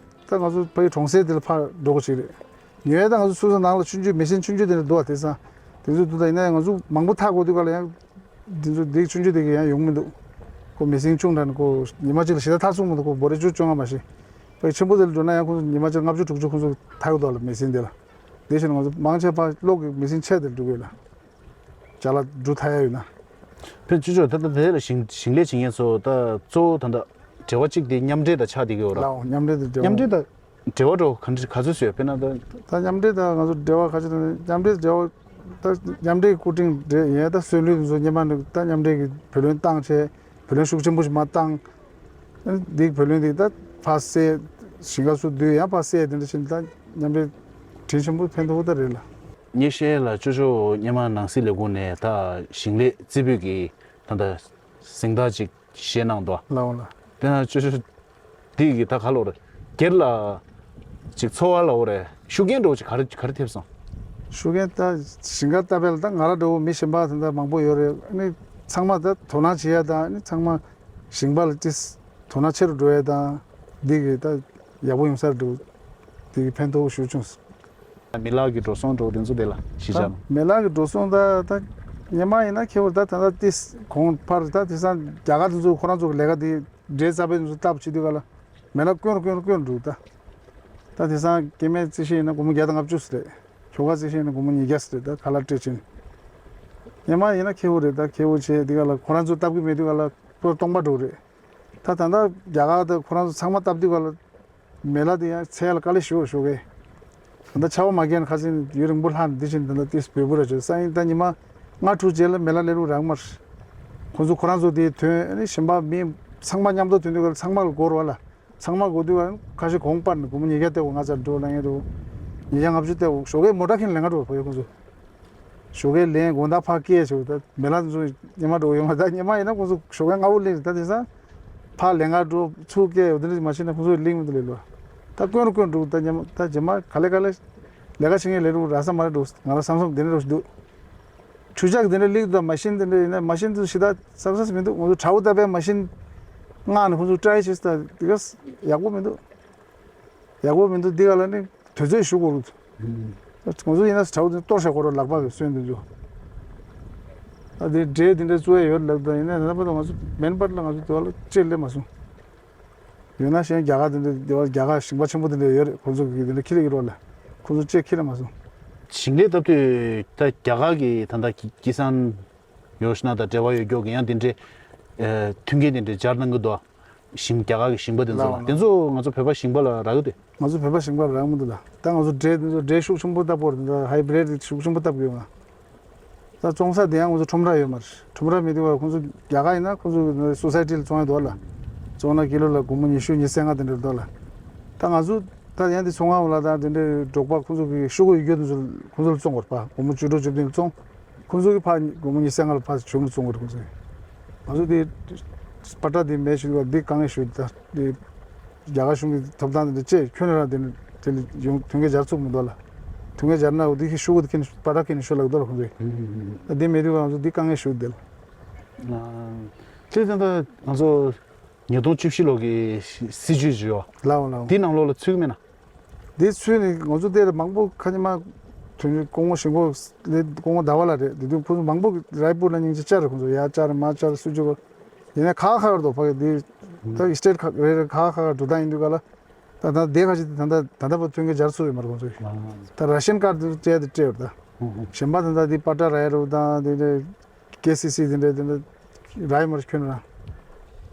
ད་ང་ཚོ་ཕ་ཡུལ་གྲོང་གསེབ་དེ་ལ་ཕར་འགྲོ་དགོས་ཞིག་རེད། ཉོ་ཡ་ད་ང་ཚོ་སོ་སོ་ནང་ལ་ཆུང་ཆུང་མེ་ཤིན་ཆུང་ཆུང་དེ་འདྲ་འདུག་བ། དེ་སང་དེ་ཚོ་འདུག་ད་ཡིན་ན་ཡང་ང་ཚོ་མང་པོ་འཐག་དགོས་དུས་ག་ལ་ཡང་དེ་ཚོ་དེ་ཆུང་ཆུང་དེ་ག་ཡང་ཡོང་མི་འདུག་ཁོ་མེ་ཤིན་ཆུང་དྲགས་ནས་ཁོ་ཉི་མ་གཅིག་ལ་ཞེ་དྲག་འཐག་ཚུགས་མི་འདུག་ཁོ་འབོར་རེ་བཅུ་བཅོ་ལྔ་མ་ཤེས། ཕ་ཡུལ་ཆེན་པོ་དེ་ལ་འགྲོ་ན་ཡང་ཁོ་ཚོ་ཉི་མ་གཅིག་ལྔ་བཅུ་དྲུག་ཅུ་ཁོ་ཚོ་འཐག་གི་འདུག་ལ་མེ་ཤིན་དེ་ལ། དེ་བཞིན་ང་ཚོ་མང་ཆེ་བ་གློག་གི་མེ་ཤིན་ཆད་དེ་འགྲོ་གི་ཡོད་ལ། ཅ་ལག་འགྲོ་ཐལ་ཡ་ཡོད་ན། ཕན་ཆུ་ཆོག་ད་ལྟ་དེ་ལ་ཞིང་ཞིང་ལས་བྱེད་མཁན་ཚོ་ད་གཙོ་བོ་ད་ལྟ་འབྲེལ་བ་གཅིག་དེ་མཉམ་འབྲེལ་དང་ཆགས་བསྡད་ཀྱི་ཡོད་ར། ལའོ་མཉམ་འབྲེལ་དེ་འབྲེལ་མཉམ་འབྲེལ་དང་འབྲེལ་བ་འགྲོ་ག་འདྲ་ག་ཚོད་བཟོས་ཡོད་དཔེར་ན་ད། ད་མཉམ་འབྲེལ་དང་ང་ཚོ་འབྲེལ་བ་ག་ཚོད་དང་མཉམ་འབྲེལ་འབྲེལ་བ་ད་མཉམ་འབྲེལ་སྐུ་དྲིན་འབྲེལ་ཡིན་ད་སོན་ལུས་ཚོ་སྔོན་མ་ནས་ད་མཉམ་འབྲེལ་གྱི་བུ་ལོན་བཏང་བྱས་བུ་ལོན་ཤུགས་ཆེན་པོ་ཞིག་མ་བཏང་། འདི་བུ་ལོན་འདི་ད་ཕ་སེ་ཞིང་ཁ་སུ་བསྡུས་ཡང་ཕ་སེ་དེ་འདྲ་ཕྱིན་ད་མཉམ་འབྲེལ་དྲིན་ཆེན་པོ་ཕན་ཐོགས་ད་རེད་ལ། ཉེ་ཤེས་ལ་ཅོ་ཅོ་སྔོན་མ་ནང་སྲིད་ལས་ཁུངས་ནས་ད་ཞིང་ལས་རྩེ་ཕུད་ཀྱི་ད་ད་གཟེངས་རྟགས་ཅིག་བཞེས་གནང་འདུག་ལའོ་ལ། དཔེར་ན་ཅོ་ཅོ་འདི་གི་ད་ག་ལོ་རེད་སྒེར་ལ་ཅིག་འཚོ་བ་ལ་འོ་རེད་ཤུགས་རྐྱེན་འགྲོ་ཅིག་ག་རེ་ག་རེ་ཐེབས་སོང་། ཤུགས་རྐྱེན་ད་ཞིང་ཁ་ལྟ་བས་ལ་ད་ང་ར་འགྲོ་བོ་མི་གཞན་པ་དེ་འདྲ་མང་པོ་ཡོད་རེད་ཨ་ནི་ཚང་མ་ད་དོ་སྣང་བྱེད་ཡ་ད་ཨ་ནི་ཚང་མ། ཞིང་པ་ལ་ཏིས་དོ་སྣང་ཆེ་རུ་འགྲོ་ཡས་དང་འདི་གི་ད་ཡག་པོ་ཡོང་ས་རུ་འགྲོ་འདི་གི་ཕན་ཐོགས་ཞུ་བྱུང་། མི་ལག་གི་འགྲོ་སོང་འགྲོ་དེ་ཚོ་དེ་ལ་གཞི་བཞག་ན། མི་ལག་གི་འགྲོ་སོང་ད་ད་སྔོན་མ་ཡིན་ན་ཁྱེད་བར་ད་ད་ད་ཏིས་གོང་འཕར་ད་དེ་སང་རྒྱ་གར་དེ་ཚོ་ཁོ་རང་ཚོ་གི་ལས་ཀ་དེ་འབྲས་རྩ་བའི་དེ་ཚོ་སྟབས་བྱེད་དུས་ག་ལ་མི་ལག་དཀོན་རུ་དཀོན་རུ་དཀོན་རུ་འགྲོ་ད། ད་དེ་སང་སྐྱེ་དམན་རྩིས་ཤེས་ཡིན་ན་སྒོར་མོ་བརྒྱ་དང་ལྔ་བཅུ་ཟེར་རེད། ཁྱོ་ག་རྩིས་ཤེས་ཡིན་ན་སྒོར་མོ་ཉིས་བརྒྱ་ཟེར་རེད་ད་ཁ་ལག་སྤྲད་ཕྱིན། སྔོན་མ་ཡིན་ན་ཁྱེད་བོ་རེད་ད་ཁྱེད་བོ་བྱས་དེ་ག་ལ་ཁོ་རང་ཚོ་སྟབས་ཀྱི་མེད་དུས་ག་ལ། པོ་སྟོང་པ་འགྲོ་རེད། ད་ད་ལྟ་རྒྱ་གར་དང་ཁོ་རང་ཚོ་ཚང་མ་སྟབས་བདེ་བ་ལ་མེ་ལ་དེ་ཡང་ཚད་ལ་དཀའ་ལས་ཞུ་ཞུ་གི། ད་ལྟ་ཆར་པ་མ་རྒྱག་ན་ཁ་སང་ཡུན་རིང་པོ་ལྷག་ནས་འདི་བཞིན་ད་ལྟ་ཏིས་འབོལ་པོ་ར་བྱོས་སང་ཡིན་ད་ཉི་མ་ལྔ་དྲུག་རྗེས་ལ་མེ་ལ་ལས་རུ་རག་མར། ཁོ་ཚོ་ཁོ་རང་ཚོ་དེ་ཐོན་ཨ་ནི་གཞན་པ་མི་ཚང་མ་མཉམ་དུ་ཐོན་དུས་ག་ལ་ཚང་མ་ལ་སྒོར་བ་ལ། ཚང་མ་སྒོར་དུས་ག་ལ་ཁ་ཤས་གོང་སྤར་ནས་སྒོར་མོ་ཉིས་བརྒྱ་སྟེར་དགོས་ང་ཚར་འགྲོ་ལ་ཡིན་རུ། ཉིས་བརྒྱ་ལྔ་བཅུ་སྟེར་དགོས་ཞོགས་ཀས་མོ་ཊ་ཁྱེར་ལེན་ག་འགྲོ་བ་ཡོད་ཁོ་ཚོ། ཞོགས་ཀས་ལན་དགོང་དག་ཕར་སྐྱེལ་བྱས་ད་མེ་ལ་ཚོ་ཉི་མ་འགྲོ་ཡོང་བ་ད་ཉི་མ་ཡིན་ན་ཁོང་ཚོ་ཞོགས་ཀས་སྔ་པོ་ལེན་ད་དེང་སང་ཕར་ལེན་ག་འགྲོ་ཚུར་སྐྱེལ་ཡོད་དེ་འདྲ་མ་བྱས་ན་ཁོང་ཚོ་ལིང་མི་འདུག་ལེ་ལོ། ད་དཀོན་རུ་དཀོན་འགྲོ་ད་ཉི་མ་ད་རྗེས་མ་ག་ལེ་ག་ལེ་ལས་ཀ་བྱེད་མཁན་ལས་རུ་ར་ས་མ་རེད་འགྲོ་ང་རང་བསམ་བསམ་དེ་འདྲ་རུ་འདུག་ཆུ་ཇག་དེ་འདྲ་ལིག་ད་མ་ཤིན་དེ་འདྲ་ཡིན་ན་མ་ཤིན་དུ་ཞི་ད་ས་ས་མི་འདུག་ང་ཚོ་དྲ་བོ་ད་པའི་མ་ཤིན་མངགས་ནས་ཁོང་ཚོ་ཊ་རའི་བྱེད་ད་དེ་ག་ཡག་པོ་མི་འདུག་ཡག་པོ་མི་འདུག་འདི་ག་ལ་ནི་དུས་ཚོད་ཞུ་དགོས་རུ། ང་ཚོ་ཡིན་ན་དྲ་བོ་དེ་གཏོར་བཞག་གོ་རོ་ལག་པ་གི་སོན་དེ་ཚོ། ཨ་དེ་འབྲས་དེ་འདྲ་བཙུགས་ཡ་ཡོད་ལབ་ད་ཡིན་ན་ད་པ་ད་ང་ཚོ་མེན་པར་ལ་ང་ཚོ་དེ་བ་ལ་ཅེས་སླེབས་མ་སོང་། ཡོད་ན་གཞན་རྒྱ་གར་དེ་འདྲ་དེ་བ་རྒྱ་གར་ཞིང་པ་ཆེན་པོ་དེ་འདྲ་ཡོད་རེད་ཁོང་ཚོ་གི་དེ་འདྲ་ཁྱི་ལ་གི་རོགས་ལ་ཁོང་ཚོ་ཅེས་ཁྱི་ལ་མ་སོང་། ཞིང་ལས་སྟབས་དུས་ད་རྒྱ་གར་གི་ད་ད་ཀི་ཀི་སན་ཡོ་ཤི་ན་དང་འབྲེལ་བ་ཡོད་མཁན་གི་ཡང་དེ་འདྲའི་ཨ་མཐུན་རྐྱེན་དེ་འདྲའི་སྦྱར་གནང་གི་འདུག་ཞིང་རྒྱ་གར་གྱི་ཞིང་པ་དེ་ཚོ་ལ་ལའོ་དེ་ཚོ་ང་ཚོ་བོད་པ་ཞིང་པ་ལ་རག་གི་དེ། ང་ཚོ་བོད་པ་ཞིང་པ་ལ་རག་མི་འདུག་ལ་ད་ང་ཚོ་འབྲས་དེ་ཚོ་འབྲས་ཤུགས་ཆེན་པོ་བཏབ་པོ་རེད་ད་ཧའི་བྷི་རེད་ཤུགས་ཆེན་པོ་བཏབ་དགོས་ང་། ད་བཙོང་ས་དེ་ཡང་ང་ཚོ་ཁྲོམ་ར་ཡོད་མ་རེད། ཁྲོམ་ར་མེད་དུས་ཁོང་ཚོ་རྒྱ་གར་ཡིན་ན་ཁོང་ཚོ་སོ་སའི་ཊི་ལ་བཙོང་ཡ་འདུག་ལ། བཙོང་ན་ཀི་ལོ་ལ་སྒོར་མོ་ཉི་ཤུ་ཉི་ཤུ་རྩ་ལྔ་དེ་འདྲ་འདུག་ལ། ད་ང་ཚོ་ད་ཡང་དེ་ཚོང་ཁང་ལ་ད་དེ་འདྲའི་འབྲོག་པ་ཁོང་ཚོ་གི་ཤོག་གུ་ཡོད་རྒྱུ་དེ་ཚོ་ཁོང་ཚོ་ལ་བཙོང་དགོས་རེད་པ་སྒོར་མོ་བཅུ་དྲུག་བཅུ་བདུན་ལ་བཙོང་། ཁོང་ཚོ་གི་ཕར་སྒོར་མོ་ཉི་ཤུ་རྩ་ལྔ་ལ་ཕར་ཞུ་མི་བཙོང་དགོས་རེད་ཁོང་ཚོ་གི། ང་ཚོ་དེ་པ་ཏྲ་དེ་མེད་ཞུ་བ་འདི་དཀའ་ངལ་ཞུ་ད་དེ། རྒྱ་གར་གཞུང་གི་ཐོབ་ཐང་དེ་འདྲ་བཅས་ཁྱོན་ནས་རང་དེ་ནི་དེ་ལ་ཡོང་ཐོན་སྐྱེད་སྦྱར་ཚུགས་མི་འདུག་ལ། ཐོན་སྐྱེད་སྦྱར་ན་འོ་དེ་ཤི་ཤུ་གུ་དེ་ཁྱེད་ནི་པ་ཏྲ་ཁྱེད་ནི་ཤོ་ལག་འདུག་ལ་ཁོང་ཚོས། ཨ་དེ་མེད་དུས་ང་ཚོ་འདི་དཀའ་ངལ་ཞུ་དེ་ལ། ཨ་དེ་ད་ལྟ་ང་ཚོ་ཉིས་སྟོང་བཅུ་བཞི་ལོ་གི་སྲིད་ཇུས་ཞུ་ཡོ། ལའོ་ལའོ། དེ་ནང་ལོགས་ལ་ཚུད་ཀྱི་མེད་ན། དེ་ཚུད་ནི་ང་ཚོ་དེ་ལ་མང་པོ་ཁ་ཉི་མ་དོན་གྱི་སྐུ་ངོ་ཞིང་པོ་ལས་སྐུ་ངོ་ཟླ་བ་ལ་རེད་དེ་དུས་ཁོང་ཚོ་མང་པོ་རའི་པུར་ལ་སྙིང་རྗེ་བཅར་ཁོང་ཚོ་ཡ་བཅར་མ་བཅར་སྲིད་ཇུས་གོ། ཡིན་ནའི་ཁག་ཁག་རེད་དོ་ཕ་གི་འདི། ད་སི་ཊེ་ཊི་ཁག་རེ་རེ་ཁག་ཁག་འགྲོ་སྟངས་ཡིན་དུས་ག་ལ། ད་ད་དེ་ཁ་ཅིག་ད་ད་ད་ད་པ་ཐོན་སྐྱེད་སྦྱར་ཚུལ་ཡོད་མ་རེད་ཁོང་ཚོས། ད་ར་ཤན་ཀར་དེ་སྤྲད་དེ་སྤྲད་ཡོད་ད། གཞན་པ་ད་ད་དེ་པ་ཏྲ་ར་ཡ་རུ་དང་དེ་འདྲ་ཀེ་སི་སི་དེ་འདྲ་དེ་འདྲ་ར་ཡ་མ་རེད་ཁྱོན་ར།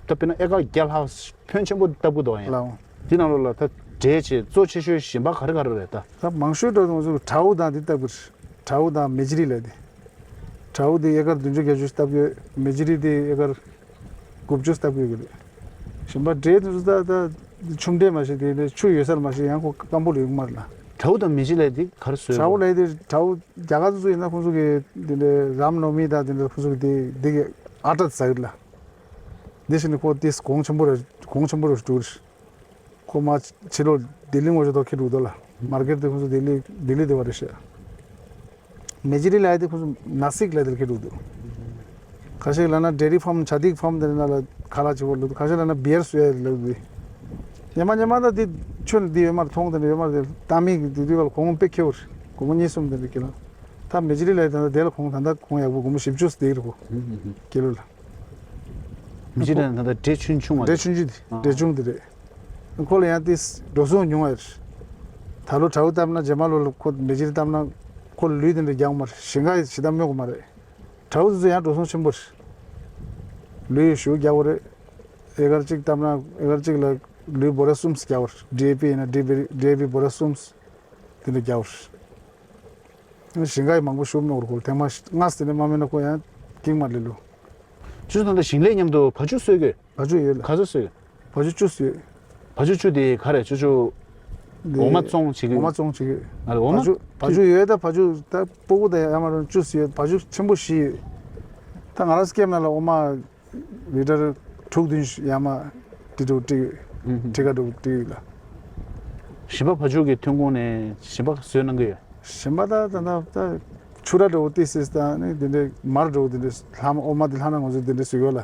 ད་དཔེར་ན་ཨེ་ཀར་བརྒྱ་ལྷག་ཕོན་ཆེན་པོ་བཏབ་གི་འདུག་ཡིན། ལའོ། དེ་ནང་ལོགས་ལ་ད་འབྲས་ཆེ་གཙོ་ཆེ་ཤོས་གཞན་པ་ག་རེ་ག་རེ་རེད་ད། ད་མང་ཤོས་འགྲོ་དུས་ང་ཚོ་དྲའུ་དང་དེ་བཏབ་གི་རེད། དྲའུ་དང་མེ་ཇི་རི་ལབ་དེ། དྲའུ་དེ་ཨེ་ཀར་བདུན་ཅུ་བརྒྱད་ཅུ་བཏབ་ཡོད། མེ་ཇི་རི་དེ་ཨེ་ཀར་དགུ་བཅུ་བཏབ་ཡོད་གི་རེད། གཞན་པ་འབྲས་དེ་ཚོ་ད་ད་ཆུ་འབྲས་མ་ཤེས་དེ་ནས་ཆུ་ཡོད་སར་མ་ཤེས་ཡང་ཁོ་སྐམ་པོ་ལ་ཡོང་མ་རེད་ལ། དྲའུ་དང་མེ་ཇི་ལབ་དེ་ག་རེ་བཟོས་དྲའུ་ཡོད། ལབ་དེ་དྲའུ་རྒྱ་གར་དེ་ཚོ་ཡིན་ན་ཁོང་ཚོ་གི་དེ་འདྲའི་རམ་ནོ་མི་དང་དེ་འདྲ་ཁོང་ཚོ་གི་དེ་དེ་གི་ཨ་ཏྲ་ཟ་གི་རེད་ལ། དེ་བཞིན་ཁོ་དེ་གོང་ཆེན་པོ་རེད་གོང་ཆེན་པོ་རེད་འགྲོ་གི་རེད། ཁོ་མ་ཕྱི་ལོགས་ལྡི་ལི་ངོ་ཅོག་ཐོག་ཁྱེར་འགྲོ་འདུག་ལ། མར་ཀེཊ་དེ་ཁོང་ཚོ་ལྡི་ལི་ལྡི་ལི་དེ་བ་རེད་ཤག་མེ་ཇི་རི་ལབ་དེ་ཁོང་ཚོ་ན་སིག་ལབ་དེར་ཁྱེར་འགྲོ་འདུག་ཁ་ཤས་ལབ་ན་ཌེ་རི་ཕཱམ་ཇ་དིག་ཕཱམ་དེ་ནང་ལ་ཁ་ལག་བྱེད་པ་ལབ་འདུག་ཁ་ཤས་ལབ་ན་བི་ཡར་བཟོ་ཡ་ལབ་འདུག་ཉི་མ་ཉི་མ་ད་དེ་ཁྱོན་འདི་ཡོད་མ་རེད་མཐོང་དེ་འདྲ་ཡོད་མ་རེད་ད་མི་གི་དེ་དུས་ཀ་ལ་གོང་དཔེ་ཁེ་བོ་རེད་སྒོར་མོ་གཉིས་གསུམ་དེ་འདྲ་ཁེ་ལ། ད་མེ་ཇི་རི་ལབ་དེ་ད་དེ་ལ་གོང་ད་ད་གོང་ཡག་པོ་སྒོར་མོ་བཞི་བཅུ་ཙམ་དེ་རེད་གོ་ཁེ་ལོ་ལ། མེ་ཇི་རི་ད་ད་འབྲས་ཆུང་ཆུང་བ་འབྲས་ཆུང་ཆུང་དེ་འབྲས་ཆུང་དེ་རེད། ཁོ་ལ་ཡང་ཏིས་འགྲོ་སོང་ཉུང་བ་རེད། ད་ལོ་དྲ་བོ་བཏབ་ན་རྗེས་མ་ལོ་ལ་ཁོ་མེ་ཇི་བཏབ་ན་ཁོ་ལུས་དེ་འདྲ་རྒྱག་གི་མ་རེད། ཞིང་ཁ་ཞེ་དྲག་རྨོ་གི་མ་རེད། དྲ་བོ་དེ་ཚོ་ཡང་འགྲོ་སོང་ཆེན་པོ་རེད། ལུས་ཞུ་རྒྱག་གི་རེད། ཨེ་ཀར་གཅིག་བཏབ་ན་ཨེ་ཀར་གཅིག་ལ་ལུས་འབོར་རྒྱག་གསུམ་རྒྱག་གི་རེད། ཌི་ཨེ་པི་ཡིན་ན་ཌི་ཨེ་པི་འབོར་རྒྱག་གསུམ་དེ་འདྲ་རྒྱག་གི་རེད། ཞིང་ཁ་ཡི་མང་པོ་ཞུ་མི་འོར་གོ་ཐེངས་མ་ལྔ་དེ་འདྲ་མ་མེད་ན་ཁོ་ཡང་ཀིང་མ་ལེ་ལུ། ཅུ་ཚོད་དང་ཞིང་ལས་མཉམ་དུ་བ་ཕྱུགས་གསོ་གི། བ་ཕྱུགས་ཡོད་ལ། ག་ཚོད་གསོ་གི། བ་ཕྱུགས་བཅུ་ཡོད། བ་ཕྱུགས་བཅུ་དེ་ག་རེ་བཅུ་བཅུ། འདི་འོ་མ་བཙོང་བྱེད་ཀྱི། འོ་མ་བཙོང་བྱེད་ཀྱི། ཨ་རེ་འོ་མ། བ་ཕྱུགས་བ་ཕྱུགས་ཡོད་ད་བ་ཕྱུགས་ད་སྤུ་གུ་ད་ཡ་མ་རུང་བཅུ་ཡོད། བ་ཕྱུགས་ཆེན་པོ་བཞི་ཡོད། ད་ང་རང་སྐེམ་ན་ལ་འོ་མ་ལི་ཊར་དྲུག་བདུན་ཡ་མ་དེ་འདྲ་སྤྲད་ཡོད། ཨུ་ཧུ། ཁྲི་ཀ་འདྲ་སྤྲད་ཡོད་ལ། ཞིང་པ་བ་ཕྱུགས་ཀྱི་ཐོན་ཁུངས་ནས་ཞིང་པ་བཟོས་གནང་གི་ཡོད། ཞིང་པ་ད་ད་ད་ད་ཆུ་ར་འདྲ་བོ་ཏི་སིས་ད་ནི་དེ་འདྲའི་མར་འདྲ་བོ་དེ་འདྲའི་ལྷ་མ་འོ་མ་དེ་ལྷ་ན་ང་ཚོ་དེ་འདྲའི་བཟོས་ཡོད་ལ།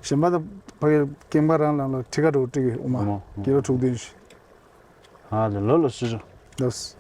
ཞིང་པ་ད་ཕ་གི་སྐེམ་པ་རང་ལ་ལ་ཁྲི་ཀ་འདྲ་བོ་སྤྲད་ཡོད་འོ་མ། འོ་མ། ཀི་ལོ་དྲུག་བདུན་ཞིག་ཨ་ལེ་ལོ་ལོ་སུ་ཞུ། ལོས།